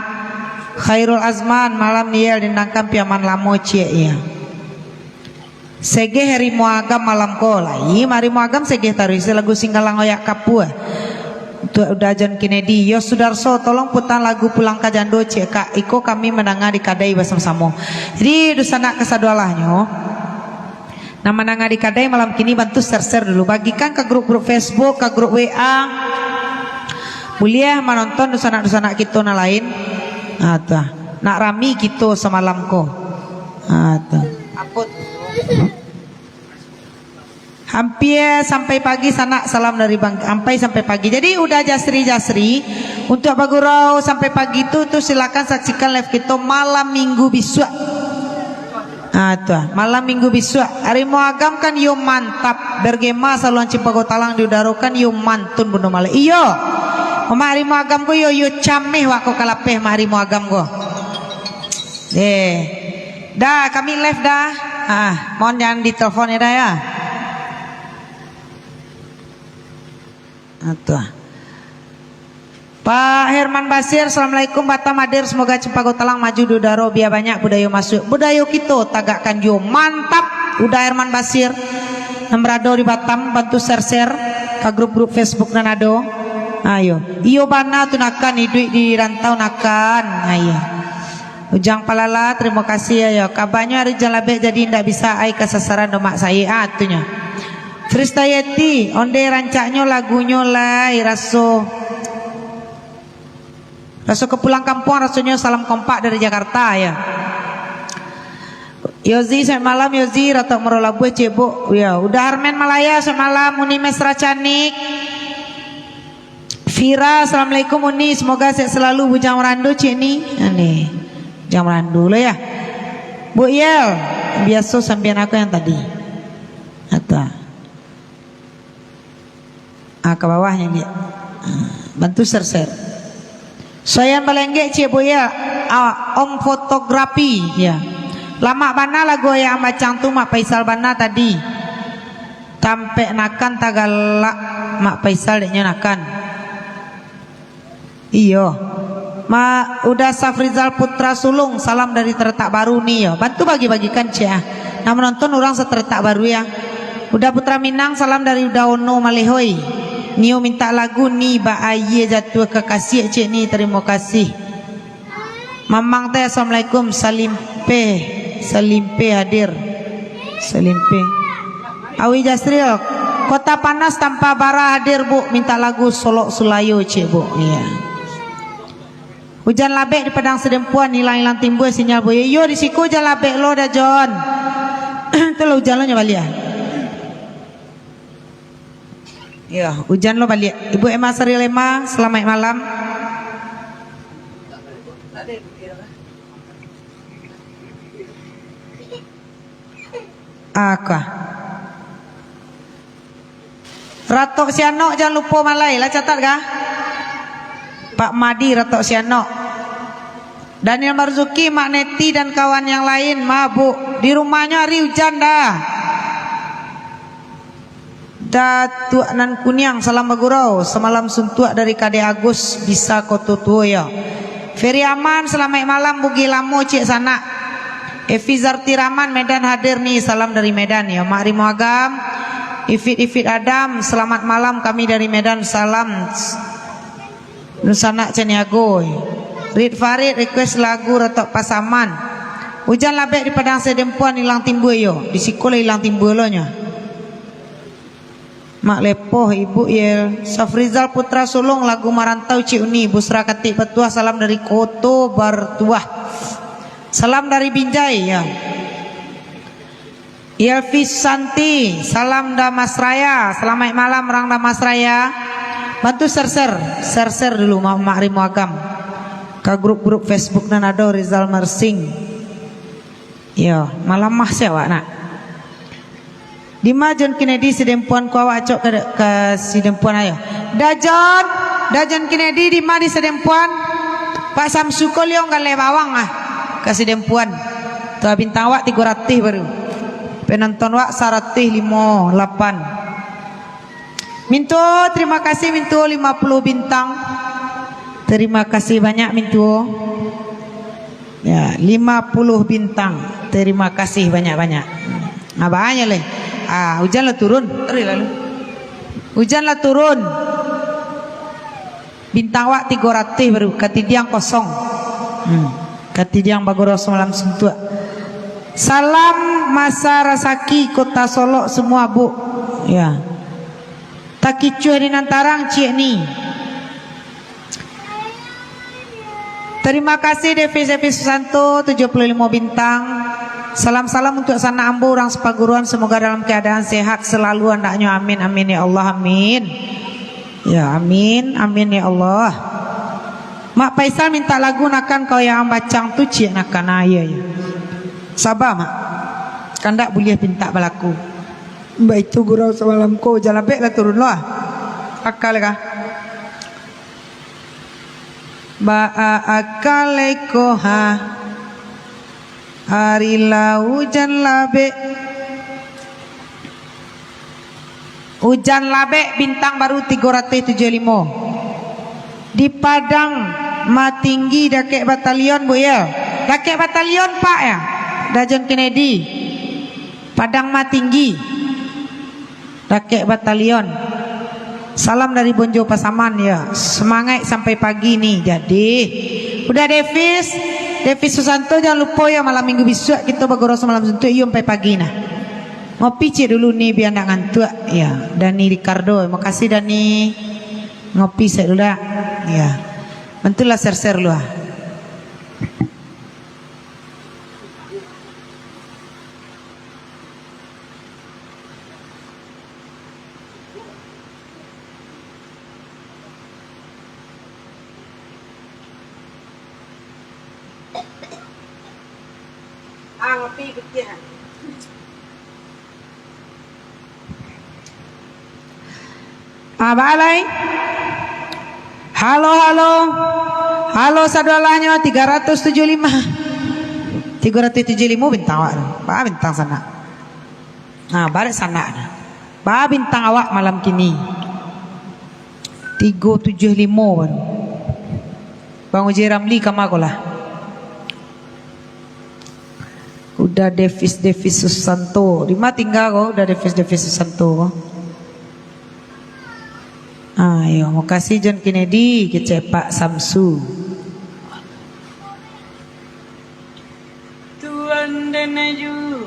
Khairul Azman, malam Niel, dendangkan Piaman lamo, ciek, iyo. Segeh Harimau Agam malam ko lai, Mak Harimau Agam segeh taruih, lagu Singgalang Oyak Kapua. Untuak Uda John Kennedy, Yo Sudarso, tolong putaran lagu Pulang ka Jando, ciek, Kak. Iko kami mandanga di kadai basamo-samo. Jadi, dunsanak kasadolahnyo, nan mandanga di kadai malam kini, bantu share-share dulu. Bagikan ka grup-grup Facebook, ka grup W A. Buliah manonton dunsanak-dunsanak kito nan lain. Ha, tu ah. Nak rami kito samalam ko. Ha, tu. Apo tu? Hampir sampai pagi, sanak, salam dari Bang, sampai, sampai pagi. Jadi, Uda Jasri, Jasri, untuak bagurau sampai pagi tu, tu silakan saksikan live kito malam Minggu bisuak. Ah, tu ah, malam Minggu bisuak. Harimau Agam kan yo mantap, bergema saluang Cipago Talang di udaro kan yo mantun bundo malai. Iyo. Mamak Harimau Agam ko yo, yo cameh wak ko kalapeh Mak Harimau Agam ko. Eh. Dah, kami live dah. Ah, mohon jangan ditelepon ya dah ya. Ah, tu ah. Pak Herman Basir, Assalamualaikum. Batam hadir, semoga Cipago Talang maju di udaro, bia banyak budayo masuak. Budayo kito tagakkan juo. Mantap, Uda Herman Basir. Nan barado di Batam, bantu share-share ka grup-grup Facebook nan ado. Ayo. Iyo bana tu nakan, iduik di rantau nakan. Ayo. Ujang Palala, tarimo kasih, ayo. Kabanyo ari ujan labek jadi indak bisa ai ka sasaran doh, Mak Saik. Ah, tu nyo. Frista Yeti, ondeh rancaknyo lagunyo lai, raso, raso ka pulang kampuang, rasonyo salam kompak dari Jakarta, yo. Yozi, selamat malam, Yozi, Ratok Maro Labuah, Cebok. Yo, Uda Armen Malaya, selamat malam, Uni Mesra Canik. Vira, Assalamualaikum Uni, semoga sehat selalu. Bujang Marandu, Cik Ni. Ini, Bujang Marandu lo ya. Bu Yel, biaso sampian aku yang tadi. Ata. Ah, ka bawah ni, Dik. Ah, bantu share-share. Soyan Balenggek, Cik Bu Yel. Ah, Om Fotografi, ya. Lamak bana lagu Ayah Ambacang tu, Mak Faisal bana tadi. Tampek nakan tagalak, Mak Faisal dek nyo nakan. Iyo. Ma, Uda Safrizal Putra Sulung, salam dari Taretak Baru ni yo. Bantu bagi-bagikan ciek ah. Nan manonton urang saTaretak Baru ya. Uda Putra Minang, salam dari Uda Ono Malehoi. Nio mintak lagu Ni Ba Aia Jatuah Kakasiak ciek ni, tarimo kasih. Mamang teh, assalamualaikum. Salimpeh, Salimpeh hadir. Salimpeh. Awi Jasril, Kota Panas Tanpa Bara hadir, Bu. Mintak lagu Solok Sulayo, ciek, Bu. Iya. Ujan labek di Padang Sidempuan, ilang-ilang timbua sinyal, Bu. Iyo, di siko ujan labek lo dah, Jon. Tu lah ujan lo nyo baliak ah. Iyo, ujan lo baliak. Ibu Emma Sari Lema, salamaik malam. Aka. Ratok Sianok, jan lupo malai. Lah catat kah? Pak Madi, Ratok Sianok. Daniel Marzuki, Mak Neti, dan kawan yang lain, mabuk. Di rumahnyo ari ujan dah. Datuak Nan Kuniang, salam bagurau. Samalam suntuak dari Kadek Agus, bisa Koto Tuo yo. Ferry Aman, salamaik malam, Bugih Lamo, ciek sanak. Evi Zarti Rahman, Medan hadir ni, salam dari Medan yo. Mak Rimo Agam, Ifit-Ifit Adam, selamat malam, kami dari Medan, salam. Dunsanak Caniago. Rid Farid request lagu Ratok Pasaman. Ujan labek di Padang Sidempuan, ilang timbua yo. Di siko lah ilang timbua lo nyo. Mak Lepoh, Ibu Yel. Safrizal Putra Sulung, lagu Marantau Cik Uni. Busra Katik Batuah, salam dari Koto Batuah. Salam dari Binjai, ya. Yelvi Santi, salam Damasraya. Salamaik malam, urang Damasraya. Bantu share-share, share-share dulu, Mak, Mak Rimo Agam. Ka grup-grup Facebook nan ado, Rizal Mersing. Iyo, malamah se awak nak. Dima John Kennedy Sidempuan ko, awak acok ka, ka Sidempuan ayo. Da John, Da John Kennedy dima di Sidempuan? Pak Samsu ko liong galeh bawang ah ka Sidempuan. Tu bintang awak tigo ratuih baru. Penonton awak saratuih limo lapan. Mintuo, terima kasih Mintuo lima puluh bintang. Terima kasih banyak Mintuo. Ya, lima puluh bintang. Terima kasih banyak-banyak. Nah, banyak leh. Ah, ujan lah turun. Tarik lalu. Ujan lah turun. Bintang awak tigo ratuih baru, katidiang kosong. Hmm. Katidiang bagurau samalam suntuak. Salam Masa Rasaki Kota Solok semua, Bu. Ya. Takicuah di nan tarang, ciek ni. Terima kasih Devi Devi Susanto, tujuh puluh limo bintang. Salam-salam untuk sanak ambo urang Sepaguruan, semoga dalam keadaan sehat selalu andaknyo. Amin, amin, ya Allah, amin. Ya, amin, amin, ya Allah. Mak Faisal minta lagu nakan kau yang bacang tu, ciek nakan. Ah, iya, iya. Sabar, Mak. Kandak buliah pintak balaku. Baitu gurau samalam ko, jan labek lah turun lo, ah. Akal kah? Baa akal ko, ha? Ari lah ujan labek. Ujan labek bintang baru tigo ratuih tujuah limo. Di Padang Matinggi dakek batalion, Bu, ya. Dakek batalion, Pak, ya. Dajon Kennedy. Padang Matinggi. Dakek batalion. Salam dari Bonjo Pasaman, ya. Semangat sampai pagi ni. Jadi, udah Devis, Devis Susanto, jangan lupo ya, malam minggu bisuak kito bagurau samalam suntuak, iyo, sampai pagi nah. Ngopi ciek dulu ni, bia ndak ngantuak, ya. Dani Ricardo, makasih Dani. Ngopi ciek dulu dah. Ya. Bantulah share-share lu ah. Ah, ngopi pitih ah. Ah, baa lai? Halo, halo. Halo, sadolahnyo, tigo ratuih tujuah limo. Tigo ratuih tujuah limo bintang awak tu. Baa bintang sanak? Nah, barek sanak tu. Baa bintang awak malam kini? Tigo tujuah limo baru. Bang Uji Ramli kama ko lah? Uda Devis, Devis Susanto. Di ma tingga ko Uda Devis, Devis Susanto ko? Ayo, makasih John Kennedy, kecek Pak Samsu. Tuan dan Aju.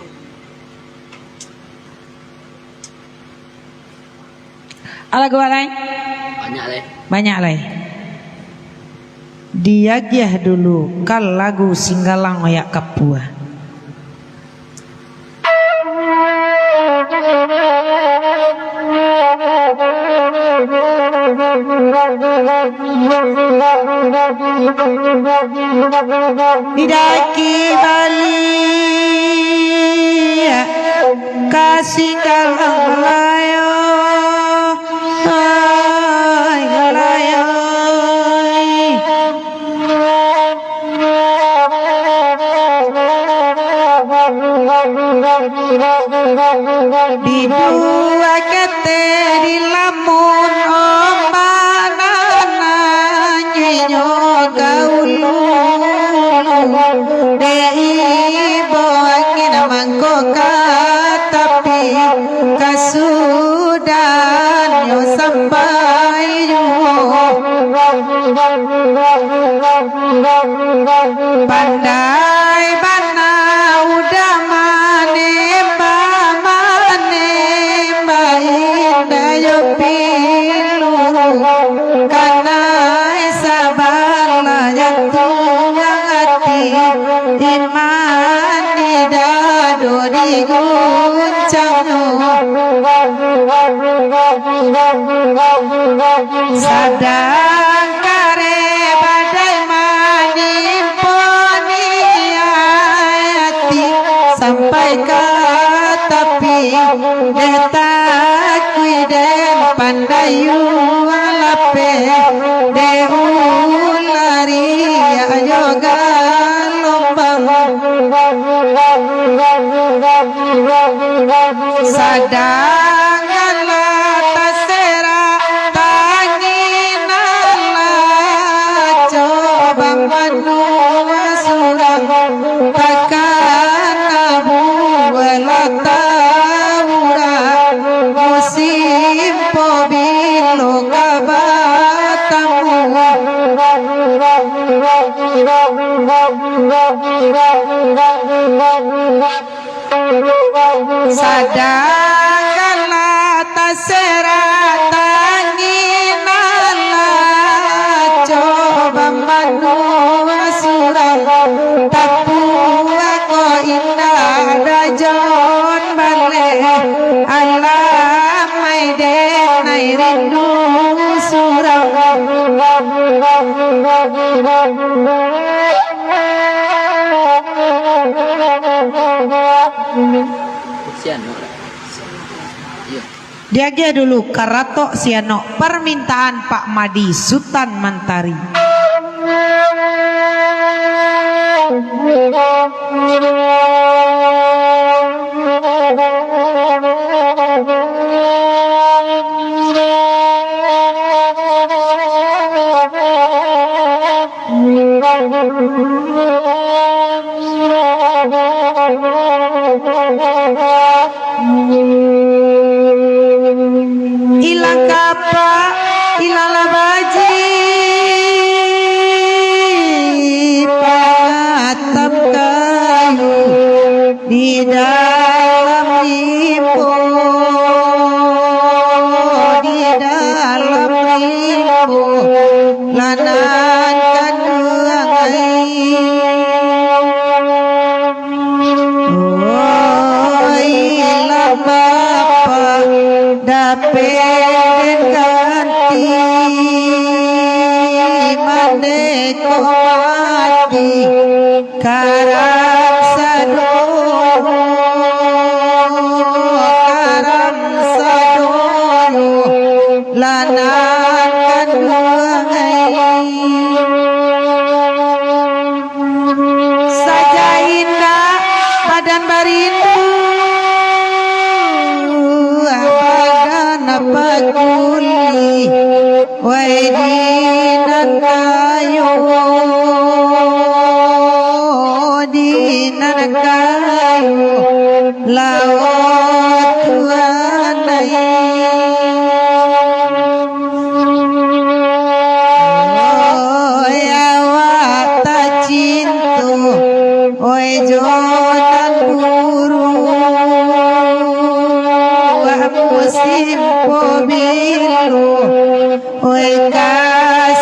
Alah, lagu lai? Banyak lai. Banyak lai. Diagiah dulu ka lagu Singgalang Oyak Kapua. Daki baliak ka Singgalang Malayo, ai Malayo. Di dua kete dilamun ombak nan nanyuinyo ka ulu, dek ibo angin mangko ka tapi, kasudannyo sampai juo. Pandai bana Uda manembak, manembak indak jo pilu. Kanai sabalah jantuang ati, iman di dado diguncangnyo. Sadang kareh badai manimpo niaik ati, sampai ka tapi, dek takuik den pandayuang lapeh, dek ulah riak jo galombang. Sadang alah taserak tangin alah coba manua surang, takana buah lah taurang, musim pabilo ka batamu. Sadang alah taserak tangin alah coba manua surang, tapuak ko indak dajon baleh, alamai denai rindu surang. Sianok lah. Iyo. Diagiah dulu karatok sianok, permintaan Pak Madi Sutan Mantari. Ilang kapak, ilang lah baji, pangatam kayu di dalam limbo, di dalam limbo, lah nan kanduang ai. Oi, lah bapak dapek ganti, mandeko mati. Karam sadonyo, karam sadonyo, lah nan kanduang ai. Sajak indak badan barindu, badan bakuli. Wai di nan kayo, di nan kayo, lawa Tuhan ai. Oi, awak tacinto, oi, jo nan buruak, musim pabilo, oi, ka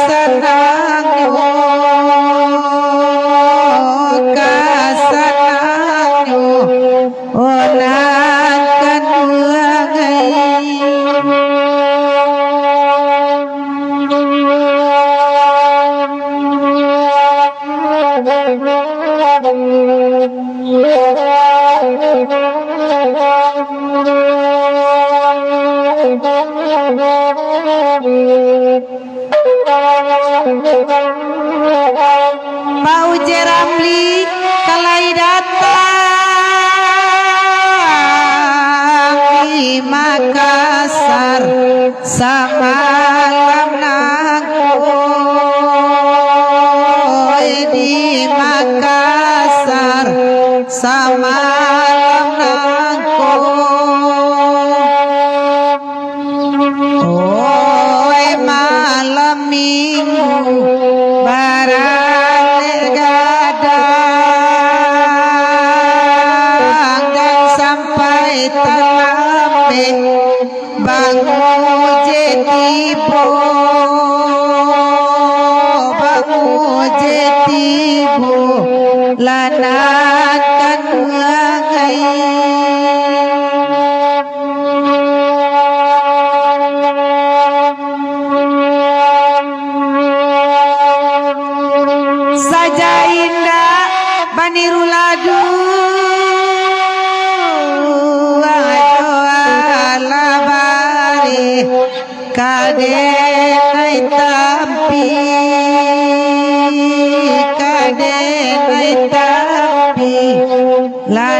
sanangnyo, ka sanangnyo, oh, nan kanduang ai. Pak Uja Ramli ka lai datang di Makassar samalam nangko, di Makassar samalam nangko. Oi, malam minggu baralek gadang, jan sampai talambek Bang Uja tibo, Bang Uja tibo, lah nan kanduang ai. Sajak indak baniru ladu, ayo alah bareh, ka denai tapi, ka denai tapi, lah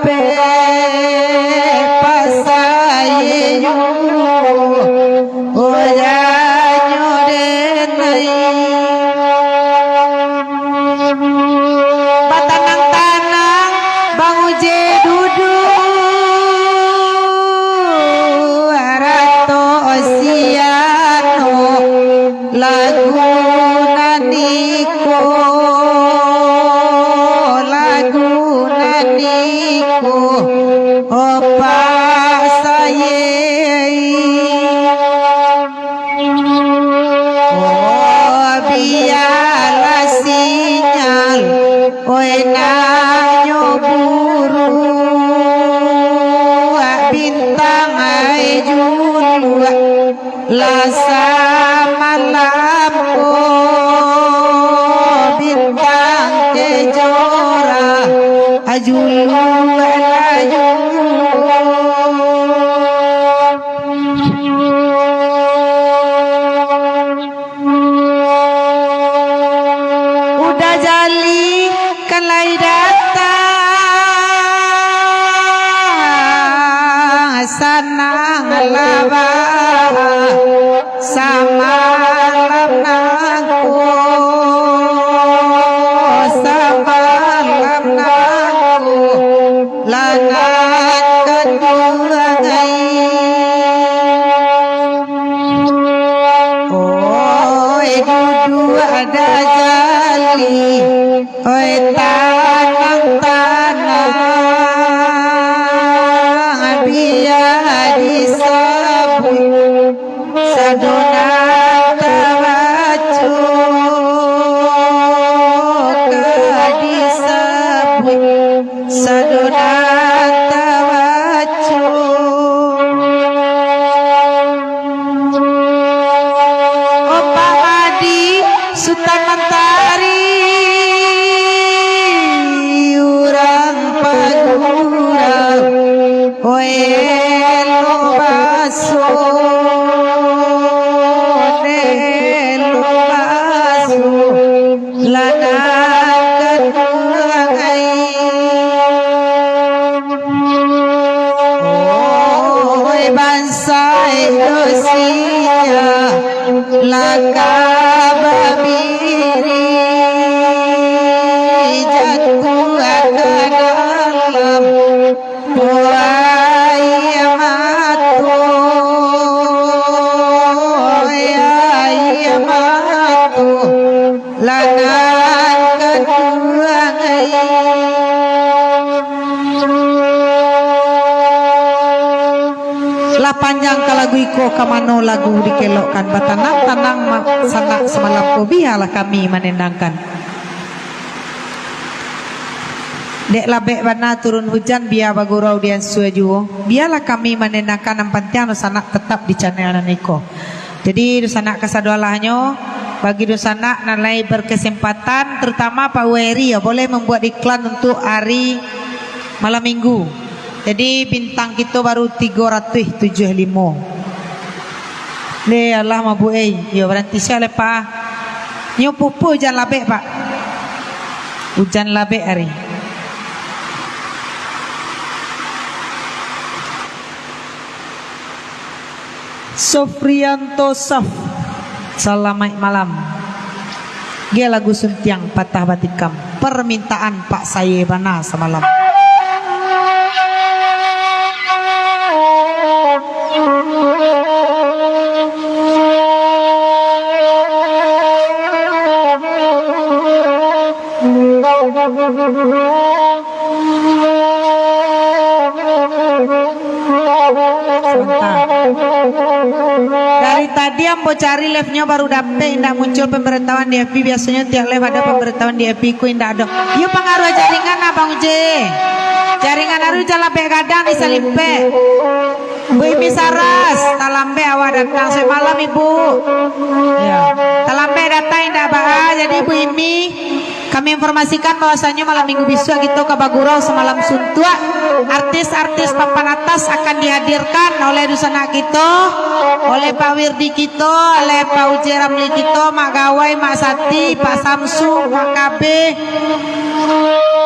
Pe pasainyo, oyanyo den ai. Batanang-tanang, banguje duduak, rato siano. Lagu nan iko, lagu nan iko, opak sayei. Oh, bialah sinyal, oi, nanyo buruak, bintang ai juluak. Lah samalam ko bintang kejora, ajulua lah julua. Udah jali kan lai datang, sanang lah baa. Samalam nangko, samalam nangko, lah nan kaduangai. Oi, duduak dajali, oi, tanang-tanang, bia disabuik, sado nan tabaco, ka disabuik, sado nan tabaco. Opak Madi, Sutan Mantari, urang pagurau, oi, elok baso, elok baso, lah nan kaduangai. Oi, bansaik Indonesia, lah ka babiri, jatuah ka dalam aia mato, aia mato, lah nan kaduangai. Lah panjang ka lagu iko, ka mano lagu dikelokkan, batanang-tanang ma-, sanak samalam ko, bialah kami manenangkan. Dek labek bana turun hujan, bia bagurau di ansua juo. Bialah kami manenangkan, nan pantiang dunsanak tatap di channel nan iko. Jadi, dunsanak kasadolahnyo, bagi dunsanak nan lai berkesempatan, terutama Pak Weri, ya, boleh membuat iklan untuk hari malam minggu. Jadi, bintang kito baru tigo ratuih tujuah limo. Leh, alah, mabuk, eh. Yo, baranti sia leh, Pak. Nyo pupu ujan labek, Pak. Ujan labek ari. Sofrianto Saf, salamaik malam. Ge lagu Suntiang Patah Batikam, permintaan Pak Saye bana samalam. Sabanta. Dari tadi ambo cari live-nyo baru dapek, indak muncul pemberitahuan di F B. Biasonyo tiap live ado pemberitahuan di F B, ko indak ado. Iyo, pangaruah jaringan, Abang Uje. Jaringan aru jalabek gadang di Salimpek. Bu Imi Saras, talambek awak datang. Selamat malam, Ibu. Ya. Talambek datang indak baa, jadi Bu Imi Kami informasikan bahwasanyo malam minggu bisuak kito ka bagurau samalam suntuak. Artis-artis papan atas akan dihadirkan oleh dunsanak kito, oleh Pak Wirdi kito, oleh Pak Uje Ramli kito, Mak Gawai, Mak Sati, Pak Samsu, Mak Kabe,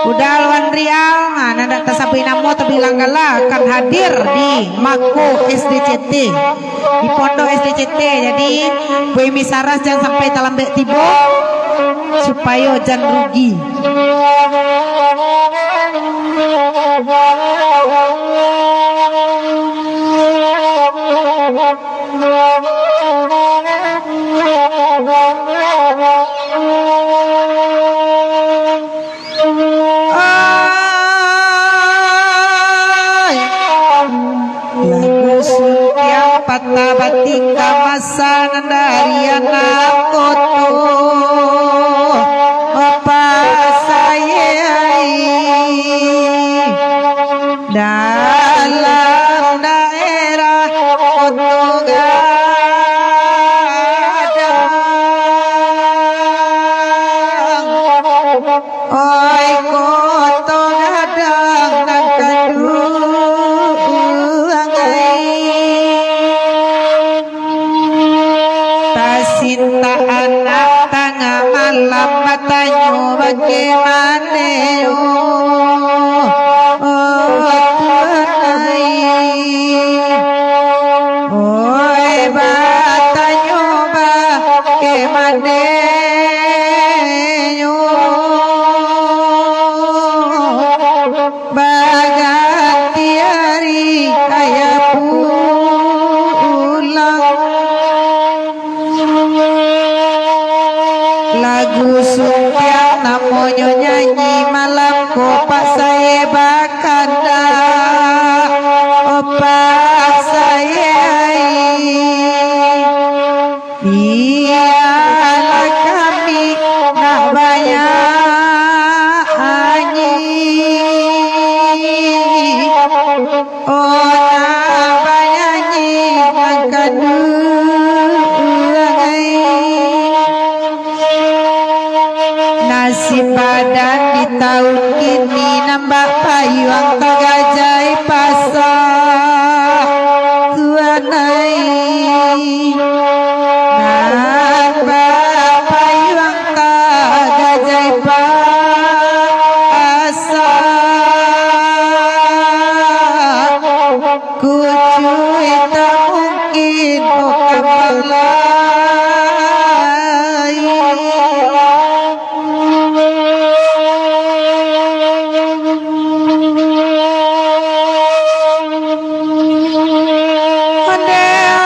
Uda Alwan Rial, nah, nan dak tasabuik namo tabilang gala akan hadir di Mako S D C T. Di pondok S D C T. Jadi, Buemi Saras jan sampai talambek tibo, supayo jan rugi. Ai. Lagu suntiang patah batika masa nan dari anak koto. Apa saye ai. Dalam daerah Koto Gadang. Oi, Koto Gadang nan kanduang ai. Tasintak anak tangah malam batanyo, "Bake mane yo, oh Tuhan ai?" Oi, batanyo, "Bake mane yo?" Baganti ari, aya pulang. Lagu suntiang namonyo nyanyi malam ko, Pak Sae bakandak, oh Pak Sae ai. Bialah kami nak banyak anyi, oh nak banyanyi nan kanduang ai. Nasib badan di taun kini nan bak payuang tagajai pasa, Tuhan ai. Nan bak payuang tagajai pasa, kucuik tak mungkin, oh, ka balai. Pandai.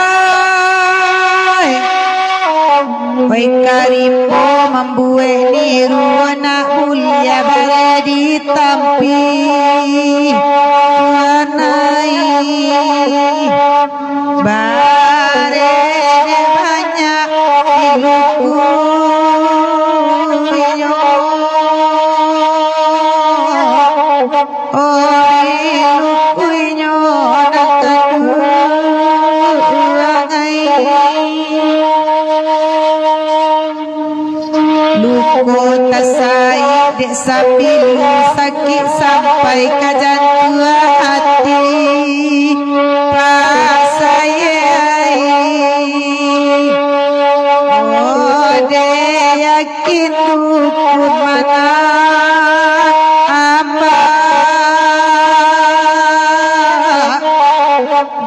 Wai karipo mambuek niru, anak mulia bare ditampi. Tuhan ai. Bare banyak di luku inyo. Oh, di luku inyo nan kanduang ai. Luko tasaik dek sapilu, sakik sampai ka jantuang ati. Pasaye ai, oh, dek yakin dukun mana amba.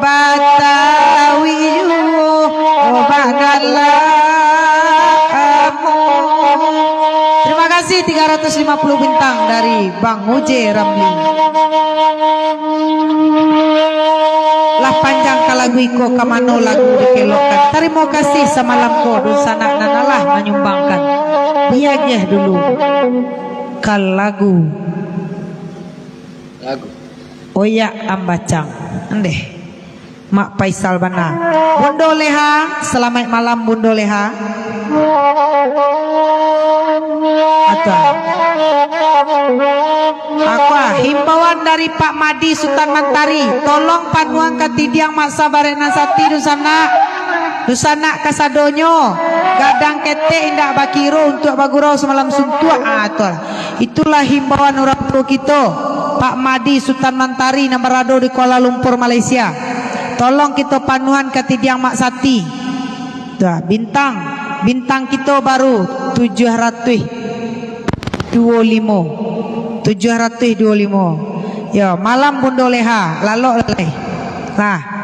Batawi juo, oh, bangala amu. Terima kasih tiga ratus lima puluh bintang dari Bang Uje Ramli. Lah panjang ka lagu iko, ka mano lagu dikelokkan. Tarimo kasih samalam ko dunsanak nan alah manyumbangkan. Diageh dulu ka lagu. Lagu. Oyak Ambacang. Ndeh. Mak Faisal bana. Bundo Leha, salamaik malam, Bundo Leha. Ata. Apa himbauan dari Pak Madi Sutan Mantari, tolong panuang ka tidiang Mak Sabarek nan sati, dunsanak. Dunsanak kasadonyo. Gadang ketek indak bakiro, untuak bagurau samalam suntuak. Ah, tu lah. Itulah himbauan urang tuo kito, Pak Madi Sutan Mantari nan barado di Kuala Lumpur, Malaysia. Tolong kito panuahan ka tidiang Mak Sati. Tu lah, bintang, bintang kito baru tujuah ratuih duo limo. Tujuah ratuih duo limo. Yo, malam Bundo Leha, lalok lai. Nah.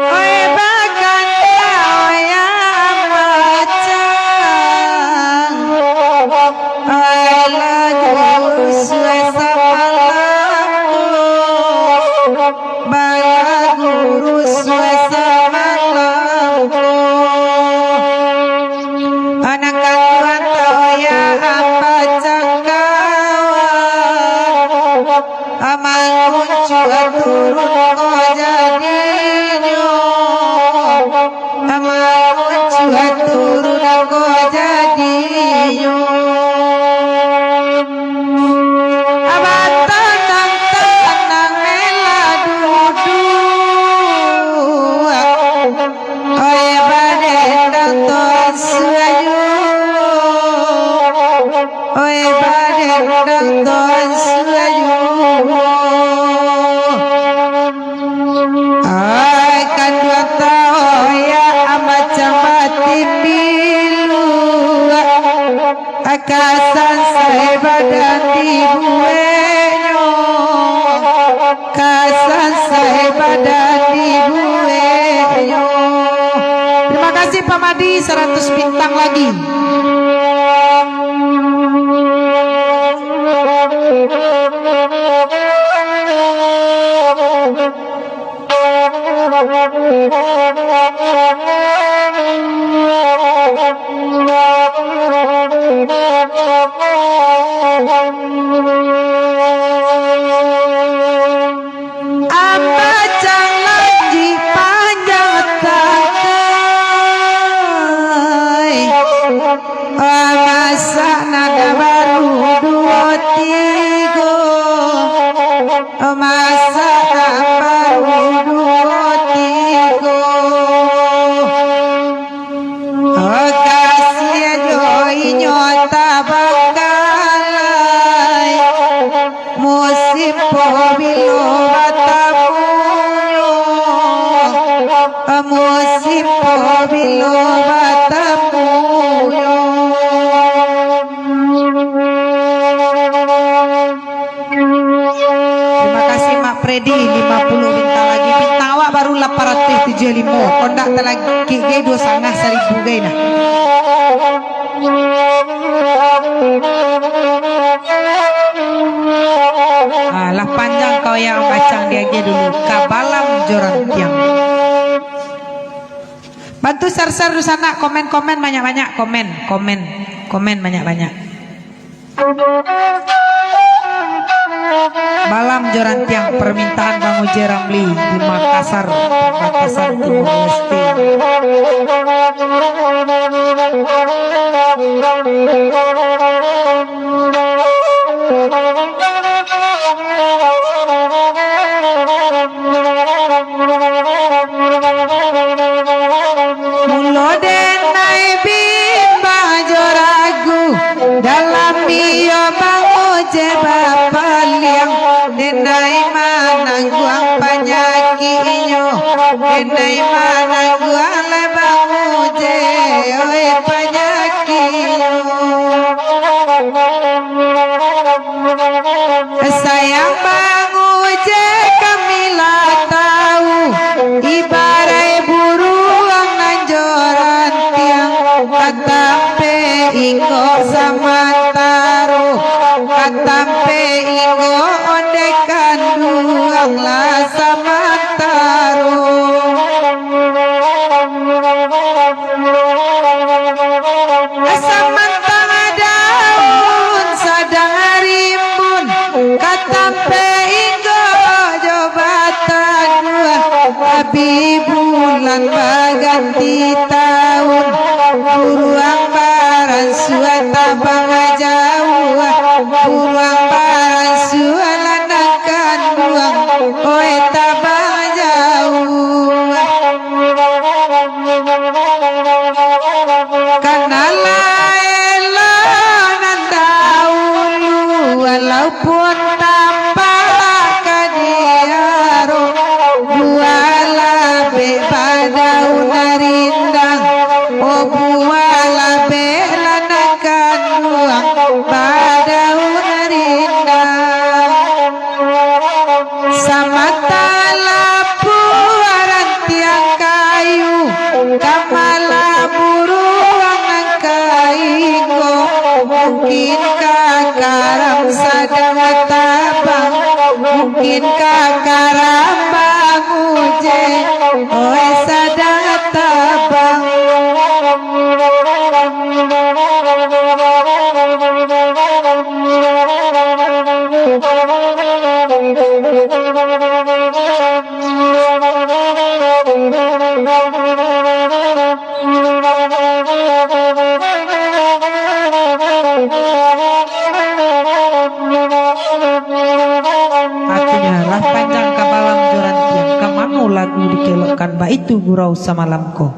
Oi, bakanta, oi, amacang. Oi, lagu suai samalam tu. Balagu rusuah samalam tu. Anak kanduang Toya Amacang kawan. Amak Uncuak turun ko jadinyo. Amak Uncuak turun ko jadinyo. Abah tanang-tanang mela duduak. Oi, badendang Tuan Suayu. Oi, badendang Tuan Suayu. Ai, kanduang Toya Amacang batimbilu. Ka sansai badan dibueknyo. Ka sansai badan dibueknyo. Terima kasih Pak Madi, saratus bintang lagi. Amacang lanji panjang tangkai. Masak nada baru duo tigo. Masak nada baru duo tigo. Kasiah jo inyo tabangkalai. Musim po bilo batamunyo, musim po bilo batamunyo. Terima kasih Mak Freddy, lima puluh bintang lagi. Bintang awak baru lapan ratuih tujuah limo. Kondak talagik gai duo satangah saribu gai nah. Ah, lah panjang kau yang bacang diagiah dulu. Ka balam jo rantiang. Bantu share-share di sana, komen-komen banyak-banyak, komen, komen, komen banyak-banyak. Balam jo rantiang, permintaan Bang Uje Ramli di Makassar, perbatasan Timor Leste. Mulo denai bimbang jo ragu, dalam iyo Bang Uje bapaliang. Denai manangguang panyakiknyo, denai manangguang lah Bang Uje, oi, panyakiknyo. Sayang Bang Uje, kami lah tahu, ibaraik buruang nan jo rantiang, ka tampek inggo samantaro, ka tampek inggo ondeh kanduang lah samantaro. Samantang daun sadang rimbun, ka tampek inggo jo batang buah, tapi bulan bagan Taun, buruang baransua tabang jauah, buruang baransua lah nan kanduang, oi tabang jauah. Kana lah elok nan daulu, walaupun tampaklah ka diaro, buah labek badaun rindang, oh buah labek lah nan kanduang badaun rindang. Samata lapuah rantiang kayu, ka malam buruang nan ka iko, mungkin ka karam sadang tabang, mungkin ka karam bangujek, oi sadang tabang. Artinyo, lah panjang kabalang jo rantiang, ka mano lagu dikelokkan, baitu gurau samalam ko.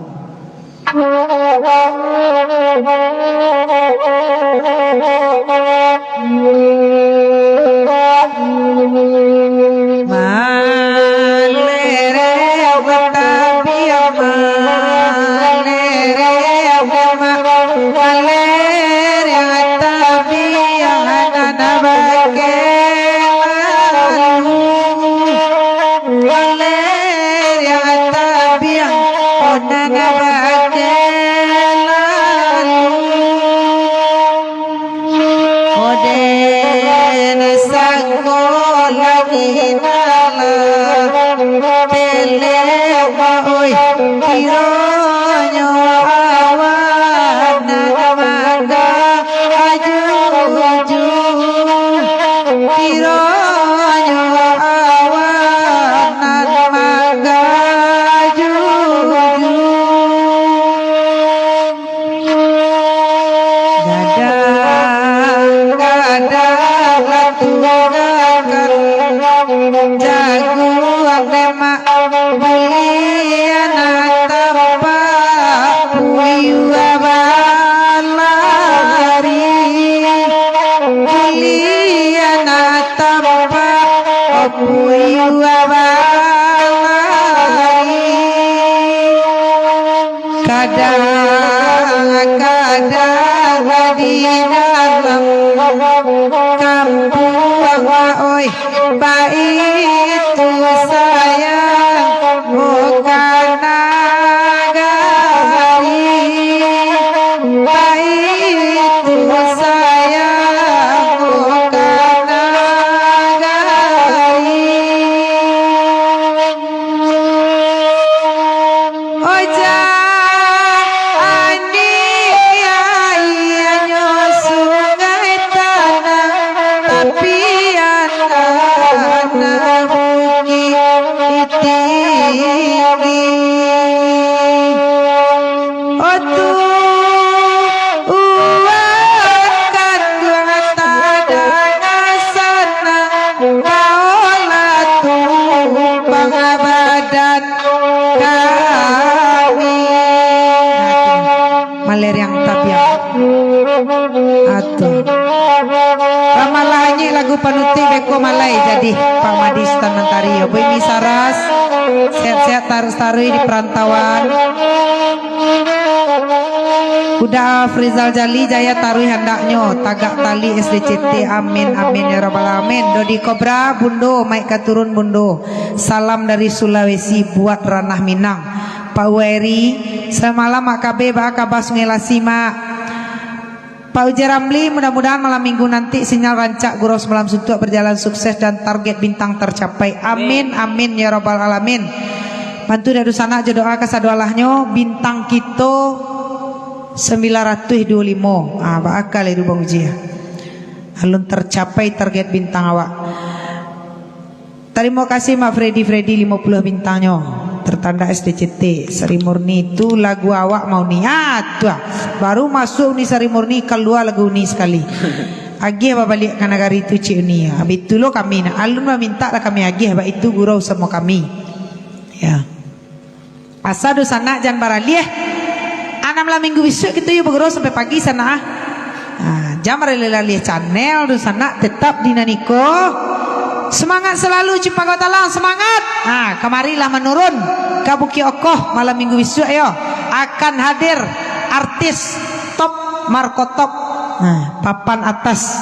Malereh tabiang, malereh ma-, malereh tabiang nan bakeh lalu. Malereh tabiang, oh nan bakeh lalu. Oden sangko lagi nala, telek oi, kironyo awan nan mangga aju-aju, kironyo awan nan mangga aju-aju. Gadang-gadang lah tunggakan jaguang demak, buliah nan tampak puyuah balari, buliah nan tampak puyuah balari. Kadang-kadang di dalam kampuang, oi, baitu sayang bukan nagari, baitu sayang bukan nagari. Ojak aniayanyo sungai tanah, tapi anak bukik tinggi. Otu uwak kanduang tadanga sanang, baolah tumpang badan kami. Aduh, maleriang tabiang. Aduh. Ramalah anyik lagu panutuik beko malai jadi Pak Madi Sutan Mantari. Yo, Boy Mi Saras, sehat-sehat tarus taruih di perantauan. Uda Afrizal Jali, jaya taruih handaknyo, tagak tali S D C T, amin, amin, ya rabbal alamin. Dodi Kobra, Bundo, maik ka turun, Bundo. Salam dari Sulawesi buat Ranah Minang. Pak Uwairi, selamat malam, Mak Kabe, baa kaba Sungai Lasi, Mak? Pak Uja Ramli, mudah-mudahan malam minggu nanti sinyal rancak, gurau samalam suntuak, berjalan sukses, dan target bintang tercapai. Amin, amin, ya rabbal alamin. Bantu dek dunsanak jo doa kasadoalahnyo, bintang kito sambilan ratuih duo limo. Ah, baakal itu Bang Uji. Alun tercapai target bintang awak. Tarimo kasih Mak Freddy, Freddy limo puluah bintangnyo. Tertanda S T C T, Sari Murni tu lagu awak mah Uni. Ah, tu ah. Baru masuk Uni Sari Murni, kalua lagu Uni sakali. Agiah babaliak ka nagari tu, cek Uni. Abih tu lo kami nak, alun mamintak lah kami agiah, baitu gurau samo kami. Ya. Asa dunsanak jan baraliah. Anam lah minggu bisuak kito yo bagurau sampai pagi sanak ah. Ah, jan baraliah-laliah channel dunsanak, tetap di nan iko. Semangat selalu Cempaka Talang, semangat. Ah, kamari lah manurun ka Bukik Okoh malam minggu bisuak yo. Akan hadir artis top markotop. Nah, papan atas.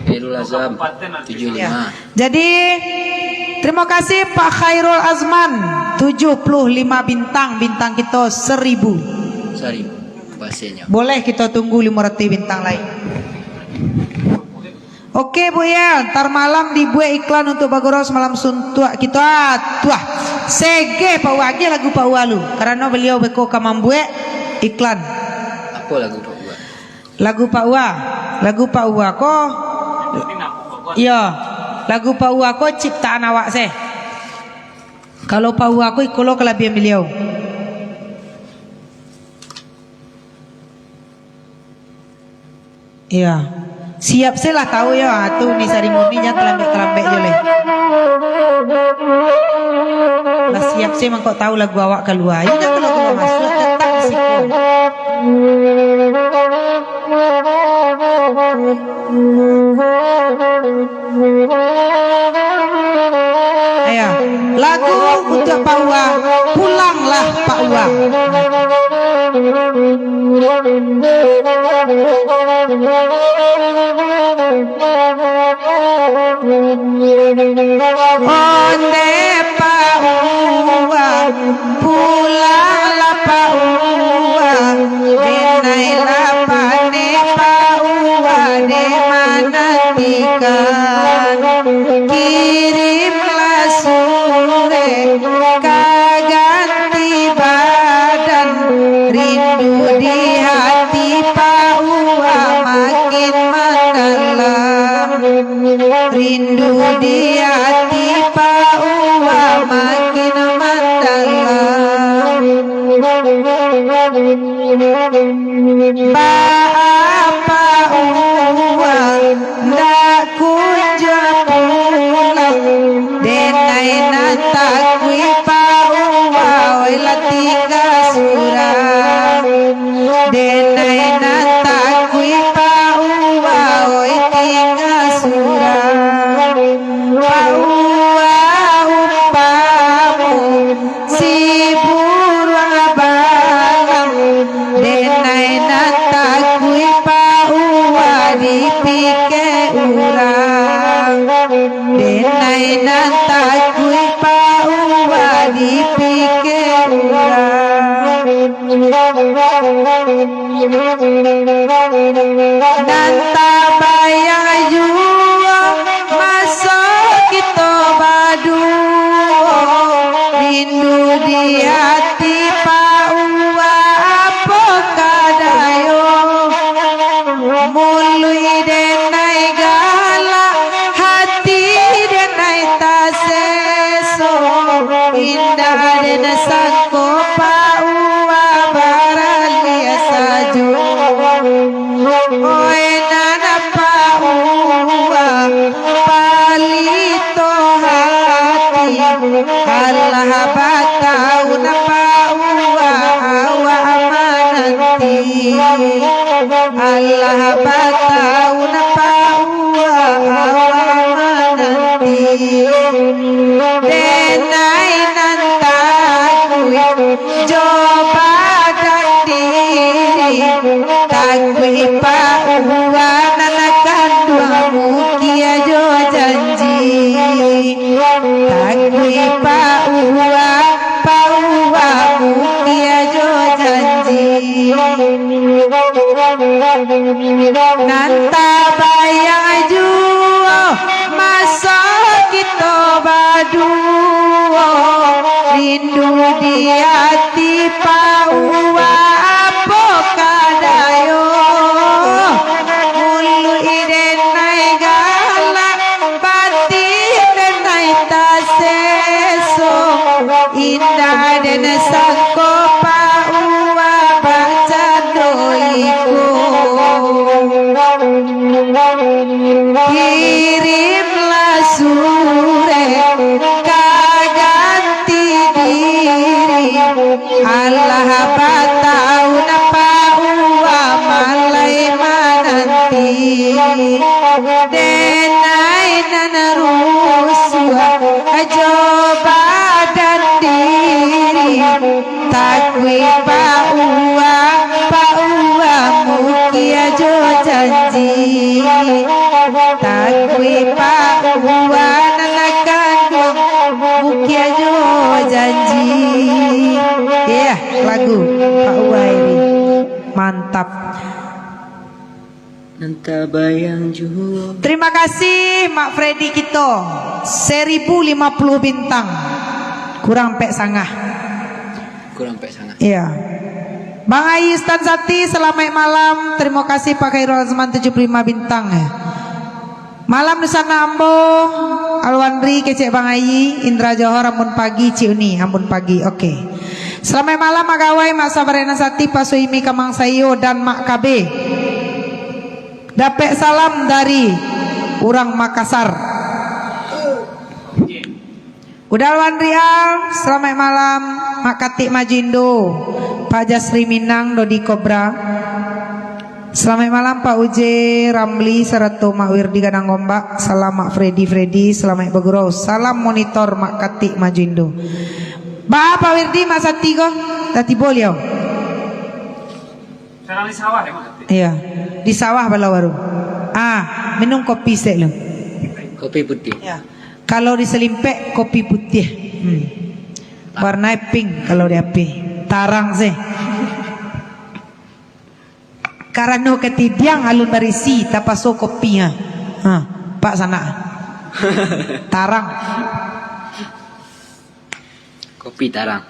Khairul Azam, tujuh lima. Ya. Jadi, terima kasih Pak Khairul Azman, tujuh puluh lima bintang, bintang kito seribu. Seribu, bahasanya. Boleh kito tunggu limo ratus bintang lain. Oke, Bu, ya, ntar malam dibuek iklan untuk bagurau samalam suntuak kito. Ah, tuah. Segeh Pak Uwa, agiah lagu Pak Uwa lu. Karano baliau beko ka mambuek iklan. Apo lagu Pak Uwa? Lagu Pak Uwa, lagu Pak Uwa ko, iyo, lagu Pak Uwa ko ciptaan awak se. Kalau Pak Uwa ko iko lo kalabiahan baliau. Iyo. Siap se lah tau yo, ah, tu Uni Sari Murni jan talambek-talambek jo leh. Lah siap se mangko tau lagu awak kalua. Iyo, jan kalua-kalua masuak, tetap di siko. Ayo, lagu untuk Pak Uwa, Pulanglah Pak Uwa. Onde Pak Uwa, pulanglah Pak Uwa, denailah pane Pak Uwa, dek manantikan. Kirimlah surek ka ganti badan, rindu di hati Pak Uwa makin mandalam. Rindu di hati Pak Uwa makin mandalam. Kirimlah surek ka ganti diri. Alah batahun Pak Uwa malai mananti. Denai nan rusuah jo badan diri. Takuik Pak Uwa, Pak Uwa mukia jo janji. Takuik Pak Uwa nan kanduang, mukia jo janji. Yah, lagu Pak Uwa ini. Mantap. Nan tabayang juo. Terima kasih, Mak Freddy kito. Seribu lima puluh bintang. Kurang pek sangah. Kurang pek sangah. Iya. Bang Ayi Stan Sati, selamat malam. Terima kasih, Pak Khairul Azman tujuh puluh lima bintang, ya. Malam di sana ambo, Alwandri, kecek Bang Ayi, Indra Johor, Ambun Pagi, Cik Uni, Ambun Pagi. Oke. Selamat malam, Mak Gawai, Mak Sabarina Sati, Pak Suimi, Kamang Sayo, dan Mak Kabe. Dapek salam dari urang Makassar. Uda Alwandria, salamaik malam, Mak Katik Majindo, Pak Jasri Minang, Dodi Kobra. Salamaik malam, Pak Uje, Ramli, sarato Mak Wirdi Gadang Gombak. Salam Mak Freddy, Freddy, salamaik bagurau. Salam monitor, Mak Katik Majindo. Ba, Pak Wirdi, Mak Sati ko, lah tibo liau. Sadang di sawah deh, Mak. Iya, di sawah bala baru. Ah, minum kopi sek lu. Kopi putih. Ya. Kalau di Selimpek, kopi putih. Hmm. Warna pink kalau di api. Tarang sih. Karano katidiang alun barisi, tapaso kopi ha. Ha, Pak Sanak. Tarang. Kopi tarang.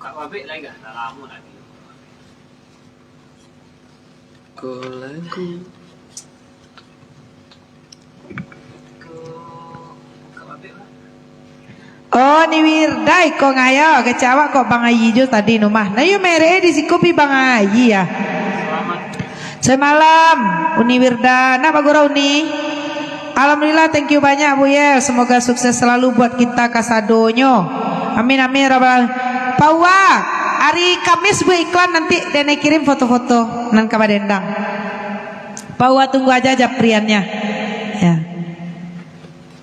Kak Babek lai gak? Dah lamo nak tengok. Ko lagu. Ko, Kak Babek lah. Oh, Ni Wirda iko ngayo, kecek awak kok Bang Ayi jo tadi no mah. Nah, yo merek di siko pi Bang Ayi ya. Selamat. Semalam, Uni Wirda, nak bagurau Uni. Alhamdulillah, thank you banyak, Bu Yel. Semoga sukses selalu buat kita kasadonyo. Amin, amin, ya rabbal. Pak Uwa, hari Kamis buek iklan, nanti denai kirim foto-foto nan ka badendang. Pak Uwa tunggu aja japriannya. Ya.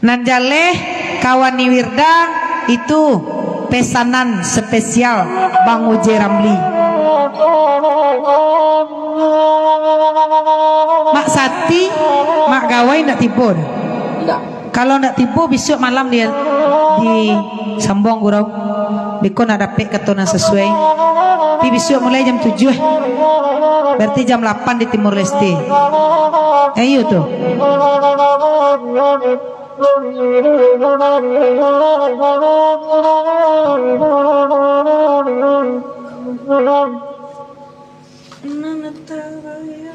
Nan jaleh, kawan Ni Wirda, itu pesanan spesial Bang Uje Ramli. Mak Sati, Mak Gawai ndak tibo doh? Ndak. Kalau ndak tibo, bisuak malam dia di Sambuang Gurau. Beko nak dapek kato nan sasuai. Tapi bisuak mulai jam tujuh. Berarti jam lapan di Timor Leste. Eh, iyo tu.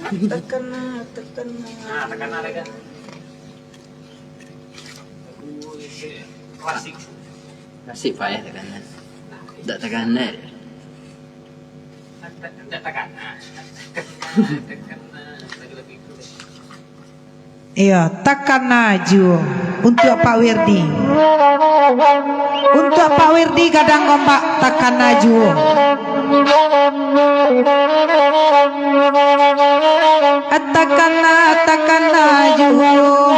Takana, takana, takana. Nah, takana, takana. Klasik. Klasik payah takana. Tak takana. Tak, tak, tak takana. Takana, takana. Lagu-lagu itu deh. Iyo, takana juo. Untuak Pak Wirdi. Untuak Pak Wirdi Gadang Gombak, takana juo. Atakana, atakana juo.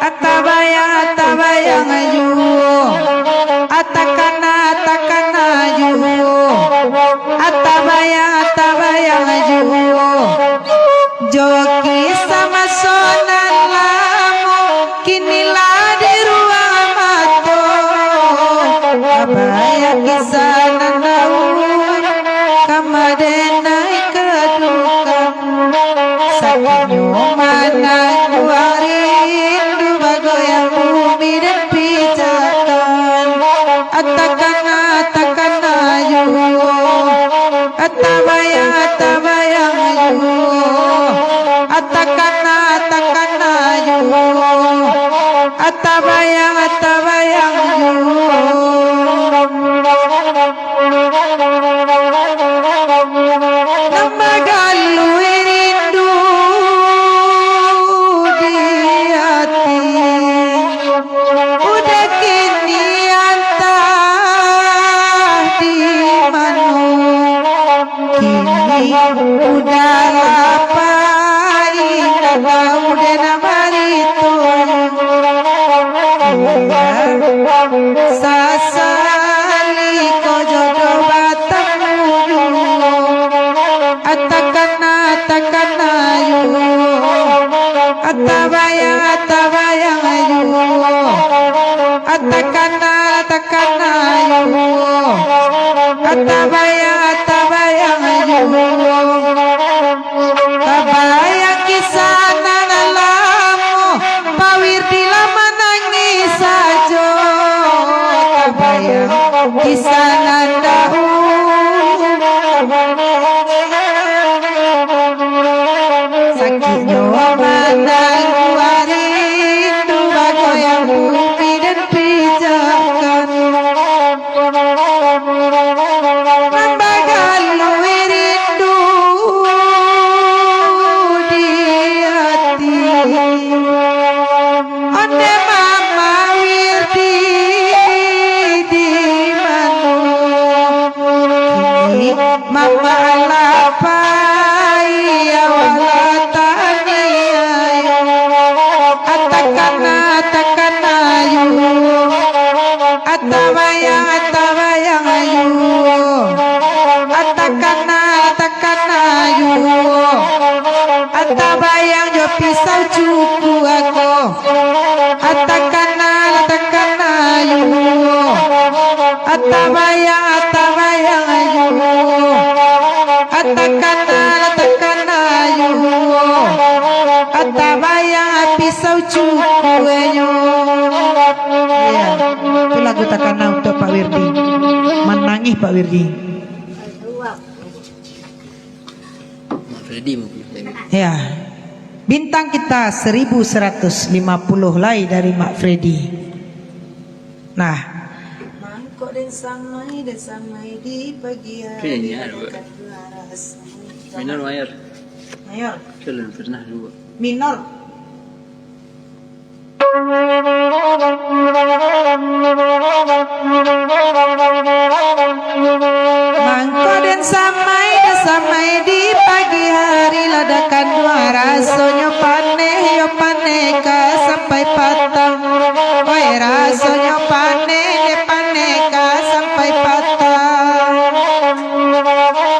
Atabayang, atabayang juo. Atakana, atakana juo. Atabayang, atabayang juo. Jo kisah maso nan lamo, kini lah di ruang mato. Abaya kisah nan dahulu, kama denai kadukan. Sakinyo mananguang rindu, bagoyang bumi dan pijakan. Atakana, atakana juo. Atabayang, atabayang juo. Atakana, atakana juo. Atabayang, atabayang juo. Nan bagalui rindu. Kau den baritu, sasali ko jodoh batamu juo. Atakana, atakana yu, atabayang, atabayang yu, atakana, atakana yu, atabayang, atabayang yu. Tabayang kisah nan lamo, Pak Wirdi lah manangih sajo. Tabayang kisah nan dahulu. Sakiknyo manangguah rindu, bagoyang bumi dan pijakan. Mambagalui rindu di ati. Onde Mama Wirdi di mano? Kini Mama lah pai, awak lah taniayo. Atakana, atakana yu, atabayang, atabayang yu, atakana, atakana yu, atabayang jo pisau cuku ako. Atakana, atakana yu, atabayang, atabayang yu, atakana, atakana yu, atabayang pisau cukuanyo. Ya, itu lagu takana untuk Pak Wirdi. Manangih Pak Wirdi. Mak Freddy mungkin. Ya. Bintang kita seribu seratus lima puluh lai dari Mak Freddy. Nah. Mangkok den samai, den samai di pagi hari. Kayaknya ada. Minor mayor. Mayor. Kalian pernah juga. Minor. Mangko den samai, den samai di pagi hari, lah den kanduang rasonyo paneh, yo paneh ka sampai patang. Oi, rasonyo paneh, den paneh ka sampai patang.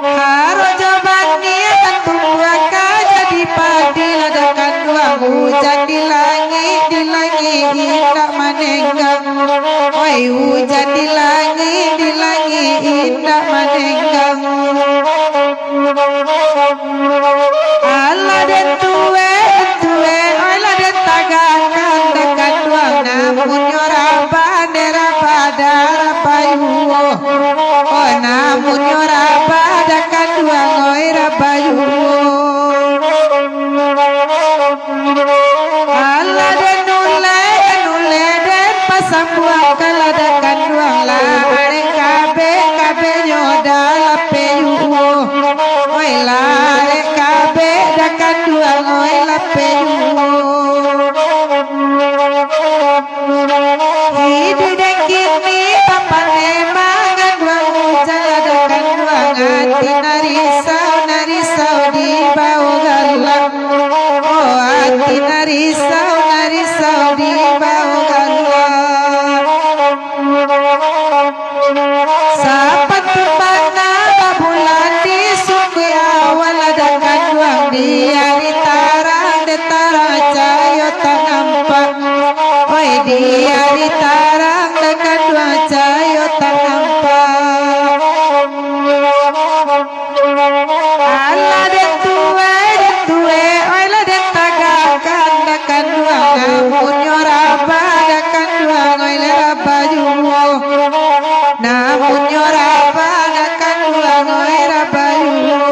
Haro jo banian tumbuah ka jadi padi, lah den kanduang ujan di langik, di langik indak manenggang. Oi, ujan di langik, di langik indak manenggang. Alah den tuek, den tuek, oi lah den tagahkan, den kanduang namunnyo rabah, den rabah darah payuah. Oh, namunnyo rabah den kanduang, oi rabayuah. Alah den ulek, den ulek, den pasambuang, kalau den kanduang lah arek kabek, kabehnyo dah lapeh juo. Oi lah arek kabek den kanduang, oi lapeh juo. Iduik den kini bapaneh manganduang, ujan lah den kanduang, ati nan risau, nan risau di bawah galak. Oh, ati nan risau, nan risau di bawah galak. Sapatu bana babulan di sungkuih awan, lah den kanduang di ari tarang, den tarang cahayo tak nampak. Oi, di ari tarang den kanduang cahayo tak nampak. Alah den tuek, den tuek, oi lah den tagahkan, den kanduang namunnyo rabah, den kanduang, oi lah rabayuah. Namunnyo rabah den kanduang, oi rabayuah.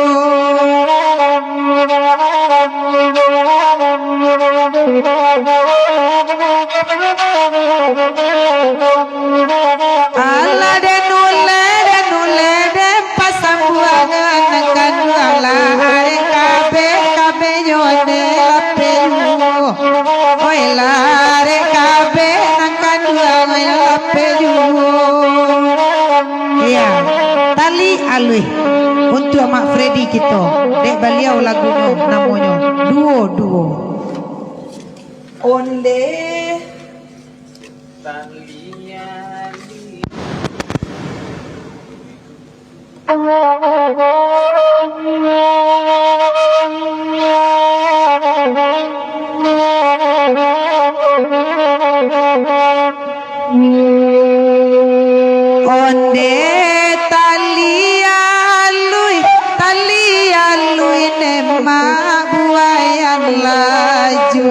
Alah den ulek, den ulek, den pasambuangan, nan kanduang lah arek kabek, kabehnyo den lapeh juo. Oi lah arek kabek nan kanduang, oi lapeh juo. Iya, tali aluih untuk Mak Freddy kito. Dek baliau lagunyo namonyo Duo Duo. Onde. Onde tali alui, tali alui ne mak buaian laju,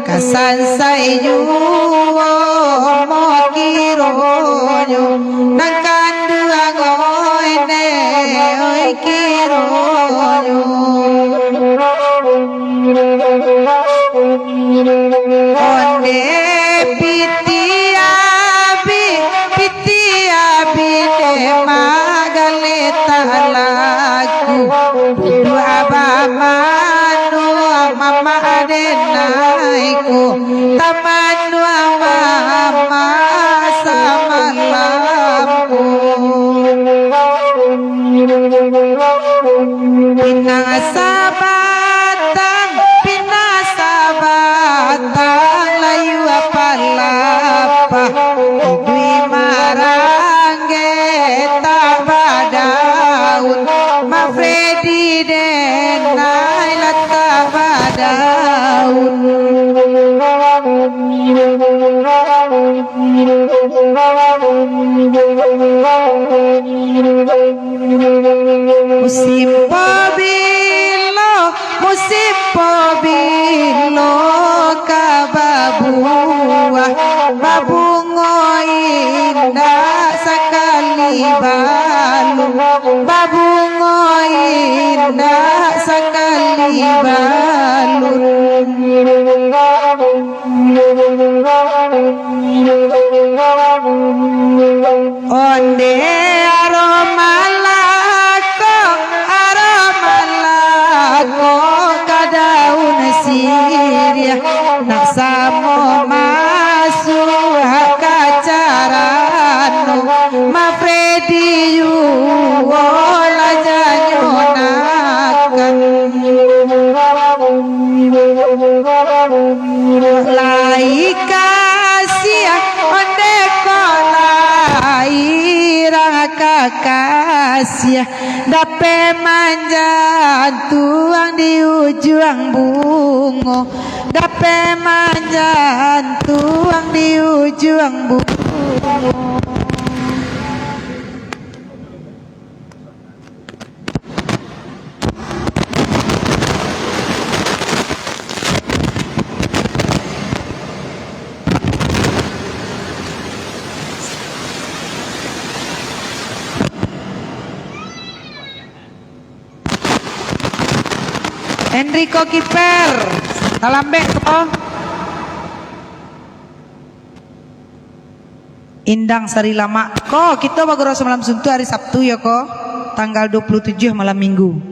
ka sansai juo mo kironyo, nan kanduang oi ne oi kironyo. Onde piti abi, piti abi ne mak galetak laku, duduak bamanuang mamak denai ko, tamanuang mamak samalam ko. Pinang sabatang, pinang sabatang layua palapah, iduik marangge tak badaun, Mak Fredi denai lah tak badaun. Musim pabilo, musim pabilo ka babuah, babungo indak sakali balun, babungo indak sakali balun. Onde aro malako, aro malako ka daun siriah, nak samo masuak ka carano, Mak Fredi juo lah janyo nakan. Lai kasiah, onde ko lai rang ka kasiah, dapek manjantuang di ujuang bungo, dapek manjantuang di ujuang bungo. Enrico kiper, talambek ko. Indang Sari Lamak. Ko, kito bagurau samalam suntuak hari Sabtu yo ko, tanggal dua puluh tujuh malam Minggu.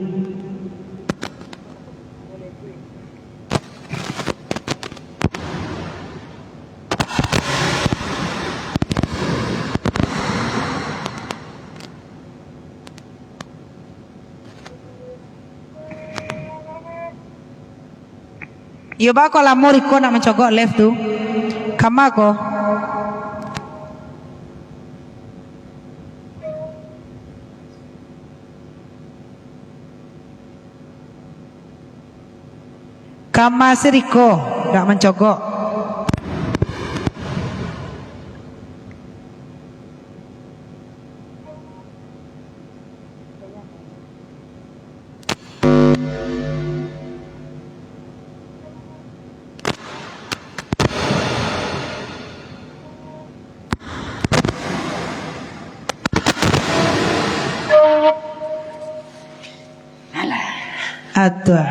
Iyo ba ko lamo Riko nak mancogok live tu. Kama ko. Kama si Riko nak mancogok. Alah. Atua.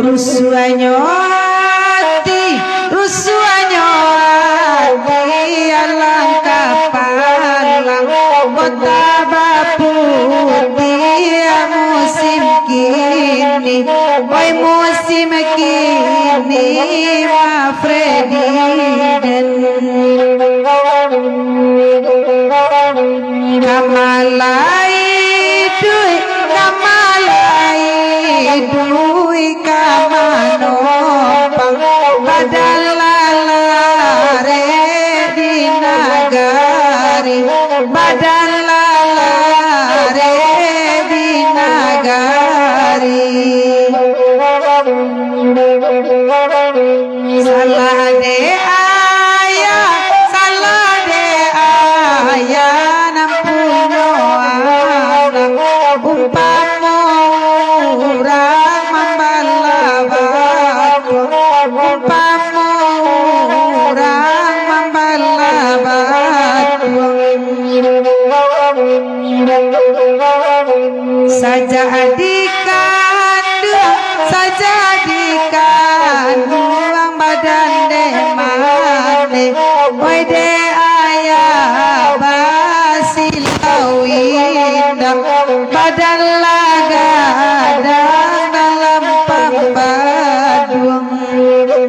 Rusuahnyo ati, rusuahnyo ati, alang kapalang, kota baputiah musim kini, oi musim kini, Mafre.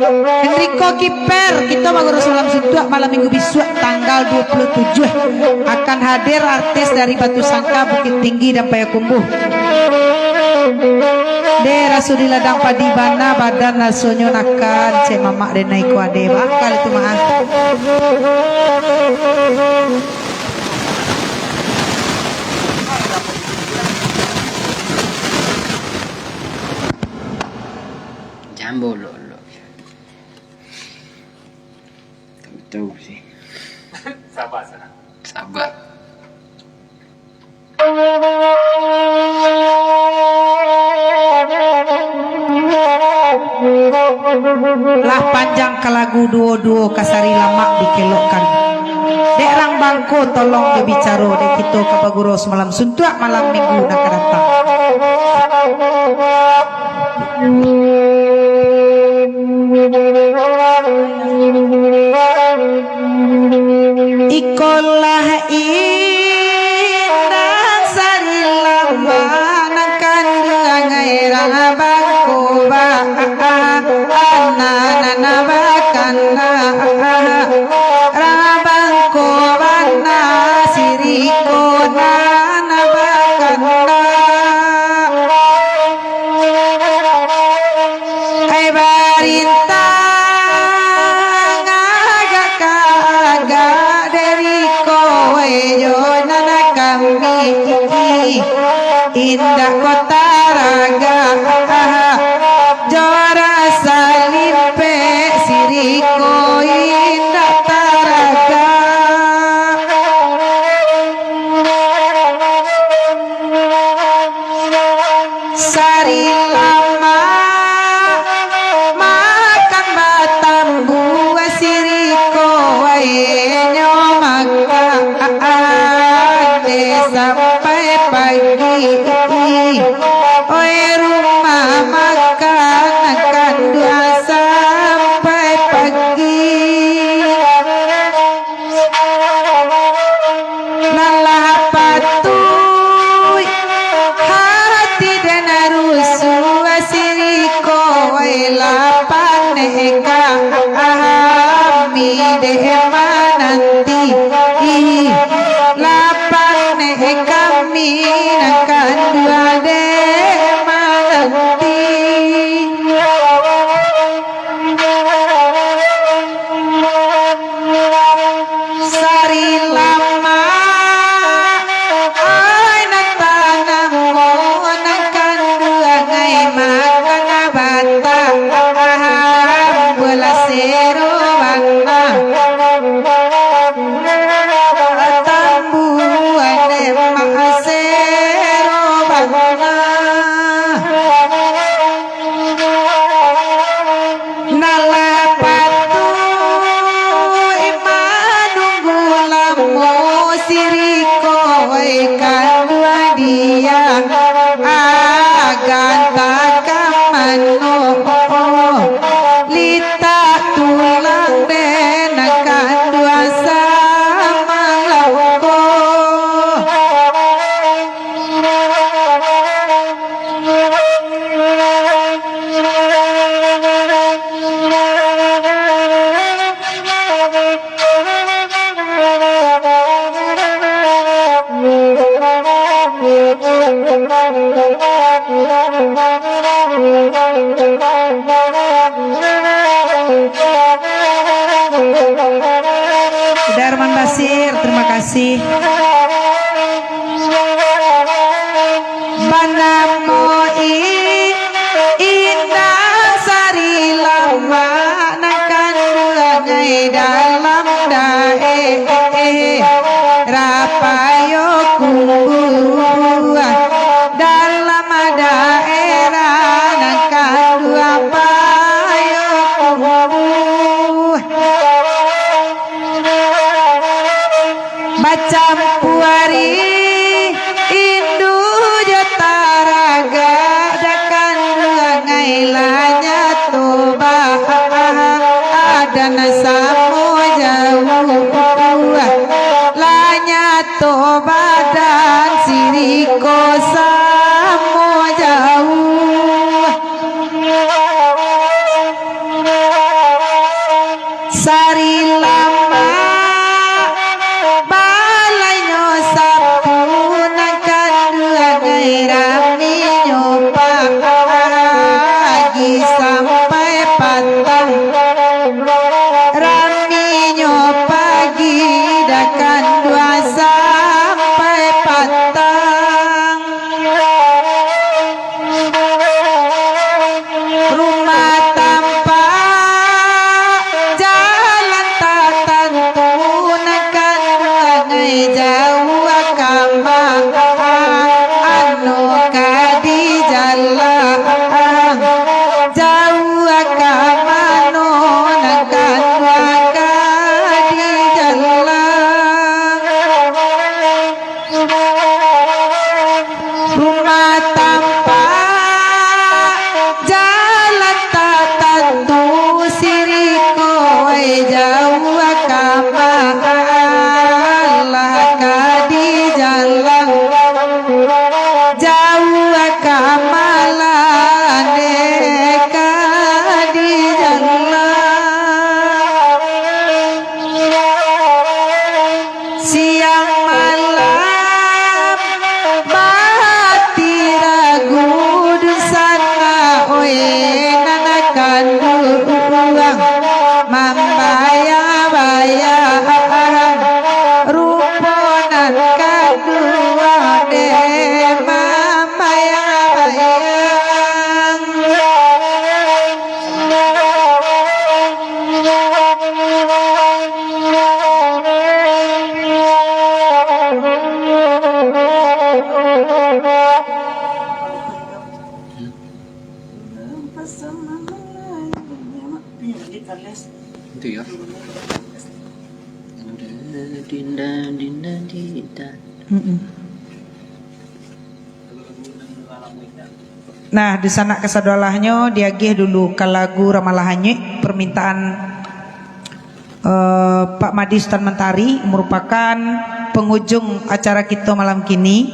Enrico Kiper, kito baguru samalam suntuak, malam minggu bisuak tanggal dua puluh tujuh akan hadir artis dari Batu Sangka, Bukittinggi, dan Payakumbuh. Deh, raso di ladang padi bana, badan rasonyo nakan, cek mamak den naiko ade, bakal itu mah. Jambo lo lo. Tahu-tahu sih. Sabar, sabar. Sabar. Lah panjang ka lagu duo-duo ka sari lamak dikelokkan. Dek rang bangko tolong jo bicaro, dek kito ka bagurau samalam suntuak malam minggu nan ka datang. Ikolah indak sari lamak nan kanduang ai rabang koba, anak nan bakanak rabang koba, siriko nan bakanak. Ai barintang agak ka agak dari ko, wai jo nan kami, indak ko taragak, jo rasa limpek siriko indak taragak. Sari lamak makan batambuah, siriko wainyo makan dek sampai pagi. Oi rumah makan, makan dua sampai pagi. Nan lah patuik hati den rusuah, siriko wai lah paneh kami dek mananti. Lah paneh kami nan kanduang dek mananti. Sari lamak ai nan tanamo, nan kanduang ai makan batang, bualah sero bana. Tambuan emak sero bana. Nan lah patuik manunggu lamo, siriko wai kanduang diak, agan takah mano, litak tulang den kanduang samalam ko. Darman Basir, terima kasih. Banamo i-, indak sari lamak nan kanduang ai dalam daerah Payokumbuah, dalam daerah nan kanduang Payokumbuah. Bacampuari indu jo taragak, dakan duangai lah nyato ba-, adan samo jauah, lah nyato badan siriko samo jauah. Sari lamak, balainyo sapu, nan kanduang ai raminyo pagi sampai patang. Raminyo pagi dah kanduang sampai patang. Rumah tampak jalan tak tantu, nan kanduang ai jauah ka ma, anu ka di jalan, jauah ka mano, nan kanduang ka di jalan. Rumah tampak jalan tak tantu, siriko ai jauah ka ma, alah ka di jalan, jauah ka malah deh ka di jalan. Siang malam bahati ragu, dunsanak oi nan kanduang mambayang-bayang, rupo nan kanduang deh mambayang-bayang. Itu ya. Dinda, dinda, dinda, dinda. Mm-mm. Nah, dunsanak kasadolahnyo diagiah dulu ka lagu Ramalah Anyuik, permintaan, eh, Pak Madi Sutan Mentari, merupakan penghujung acara kito malam kini.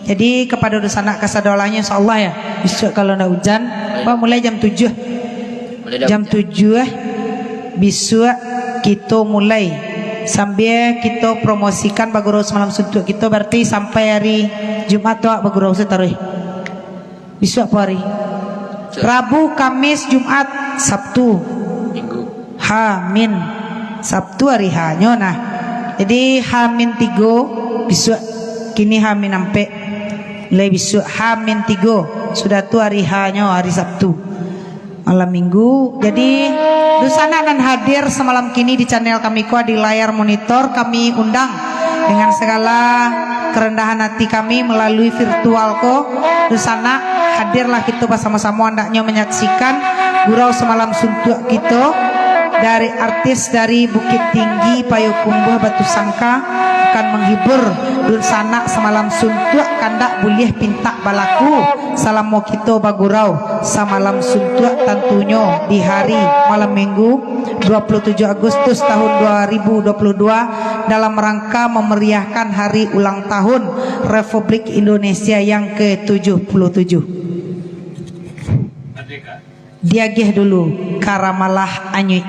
Jadi, kepada dunsanak kasadolahnyo, insyaallah ya, bisuak kalau ndak ujan, bah, mulai jam tujuh. Mulai dah jam hujan. Tujuh, eh, bisuak kito mulai. Sambia kito promosikan bagurau samalam suntuak kito, berarti sampai hari Jumat tu, bagurau sataruih. Bisuak apo hari? Rabu, Kamis, Jumat, Sabtu. Minggu. Hamin. Sabtu hari H-nyo nah. Jadi Hamin tigo bisuak. Kini Hamin ampek. Mulai bisuak Hamin tigo. Sudah tu hari H-nyo hari Sabtu. Malam Minggu. Jadi, dunsanak nan hadir samalam kini di channel kami ko, di layar monitor, kami undang dengan segala kerendahan hati kami melalui virtual ko. Dunsanak, hadirlah kito basamo-samo andaknyo manyaksikan gurau samalam suntuak kito dari artis dari Bukittinggi, Payokumbuah, Batusangka, akan menghibur dunsanak samalam suntuak, kandak buliah pintak balaku salamo kito bagurau samalam suntuak, tantunyo di hari malam Minggu, dua puluh tujuh Agustus tahun dua ribu dua puluh dua, dalam rangka memeriahkan hari ulang tahun Republik Indonesia yang ketujuh puluh tujuh. Diagiah dulu ka Ramalah Anyuik.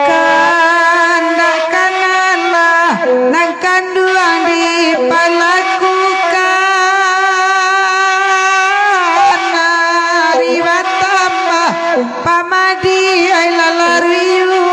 Kandak kanalah nan kanduang dipalakukan, ari batambah pamadi ai lalariuah.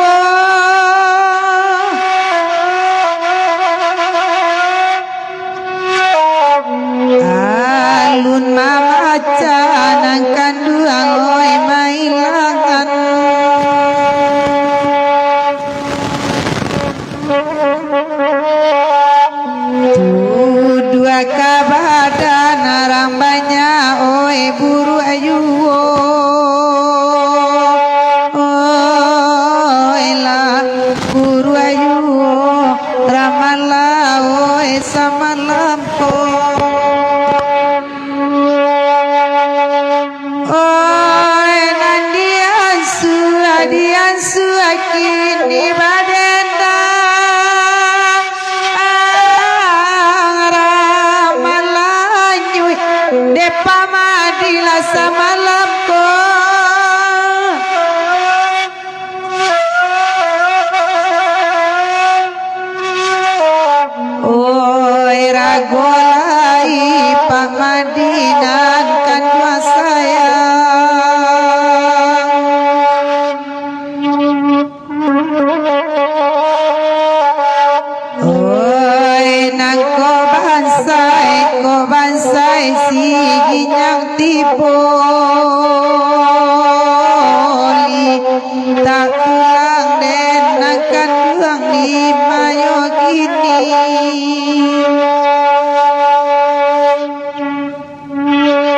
Golai Pak Madi nan kanduang sayang. Oi, nan ko bansai, ko bansai si Ginyang tibo li. Tak pulang den nan kanduang di mayo kini.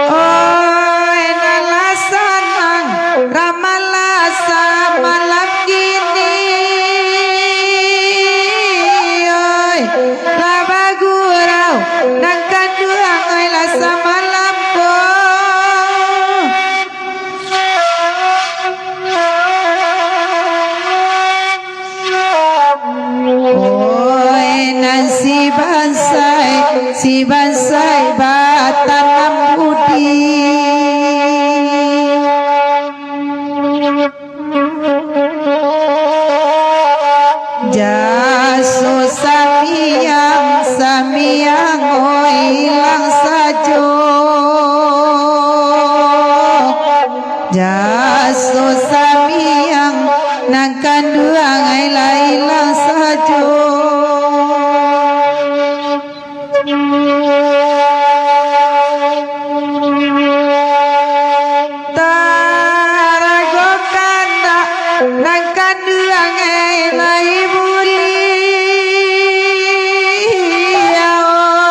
Oi, nan lah sanang, ramalah samalam kini. Oi, lah bagurau, nan kanduang, oi, lah samalam ko. Oi, nan si bansai, si bansai batanam budi. Jaso samiang, samiang, oi, ilang sajo. Jaso samiang, nan kanduang, ai, lah ilang sajo. Tarago kandak nan kanduang, eh, lai buliah,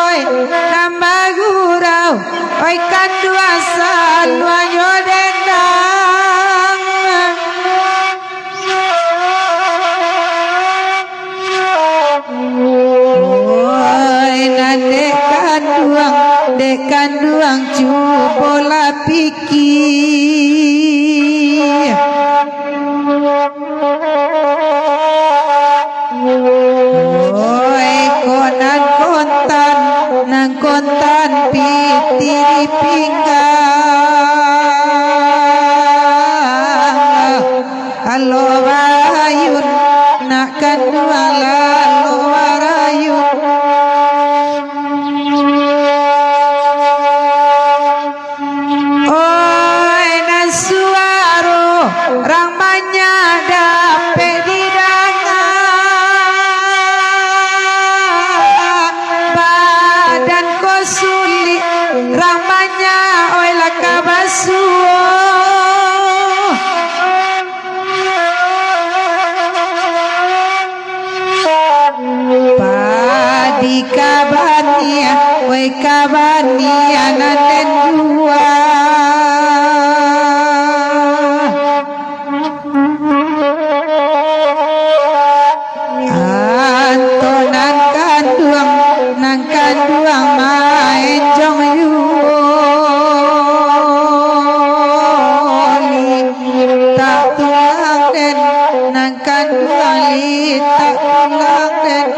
oi, nan bagurau, oi, kanduang saluangnyo dendang. Oi, nan dek kanduang, dek kanduang, cubolah pikia. Oi, ko nan kontan, nan kontan pitih di pinggang. Alo barayun, nak kanduang lah alo barayun. Oi, nan suaro rang banyak dapek didanga, badan ko sulik rang banyak, oi, lah ka basuo. Padi ka baniah, weh, ka baniah nan den jua. Anto nan kanduang, nan kanduang maenjong juo. Litak tulang den, nan kanduang litak tulang den.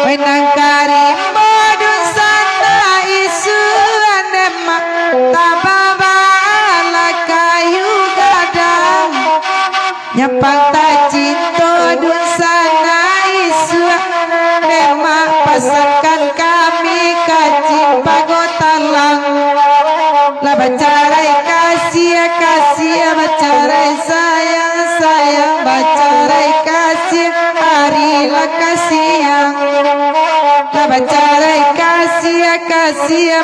Nan ka rimbo dunsanak isuak, demak tababaa lah kayu gadang. Nyampang tacinto dunsanak isuak, demak pasankan kami ka Cipago Talang. Lah bacarai kasiah, kasiah bacarai sayang, sayang bacarai kasiah, ari lah ka siang. Lah bacarai kasiah, kasiah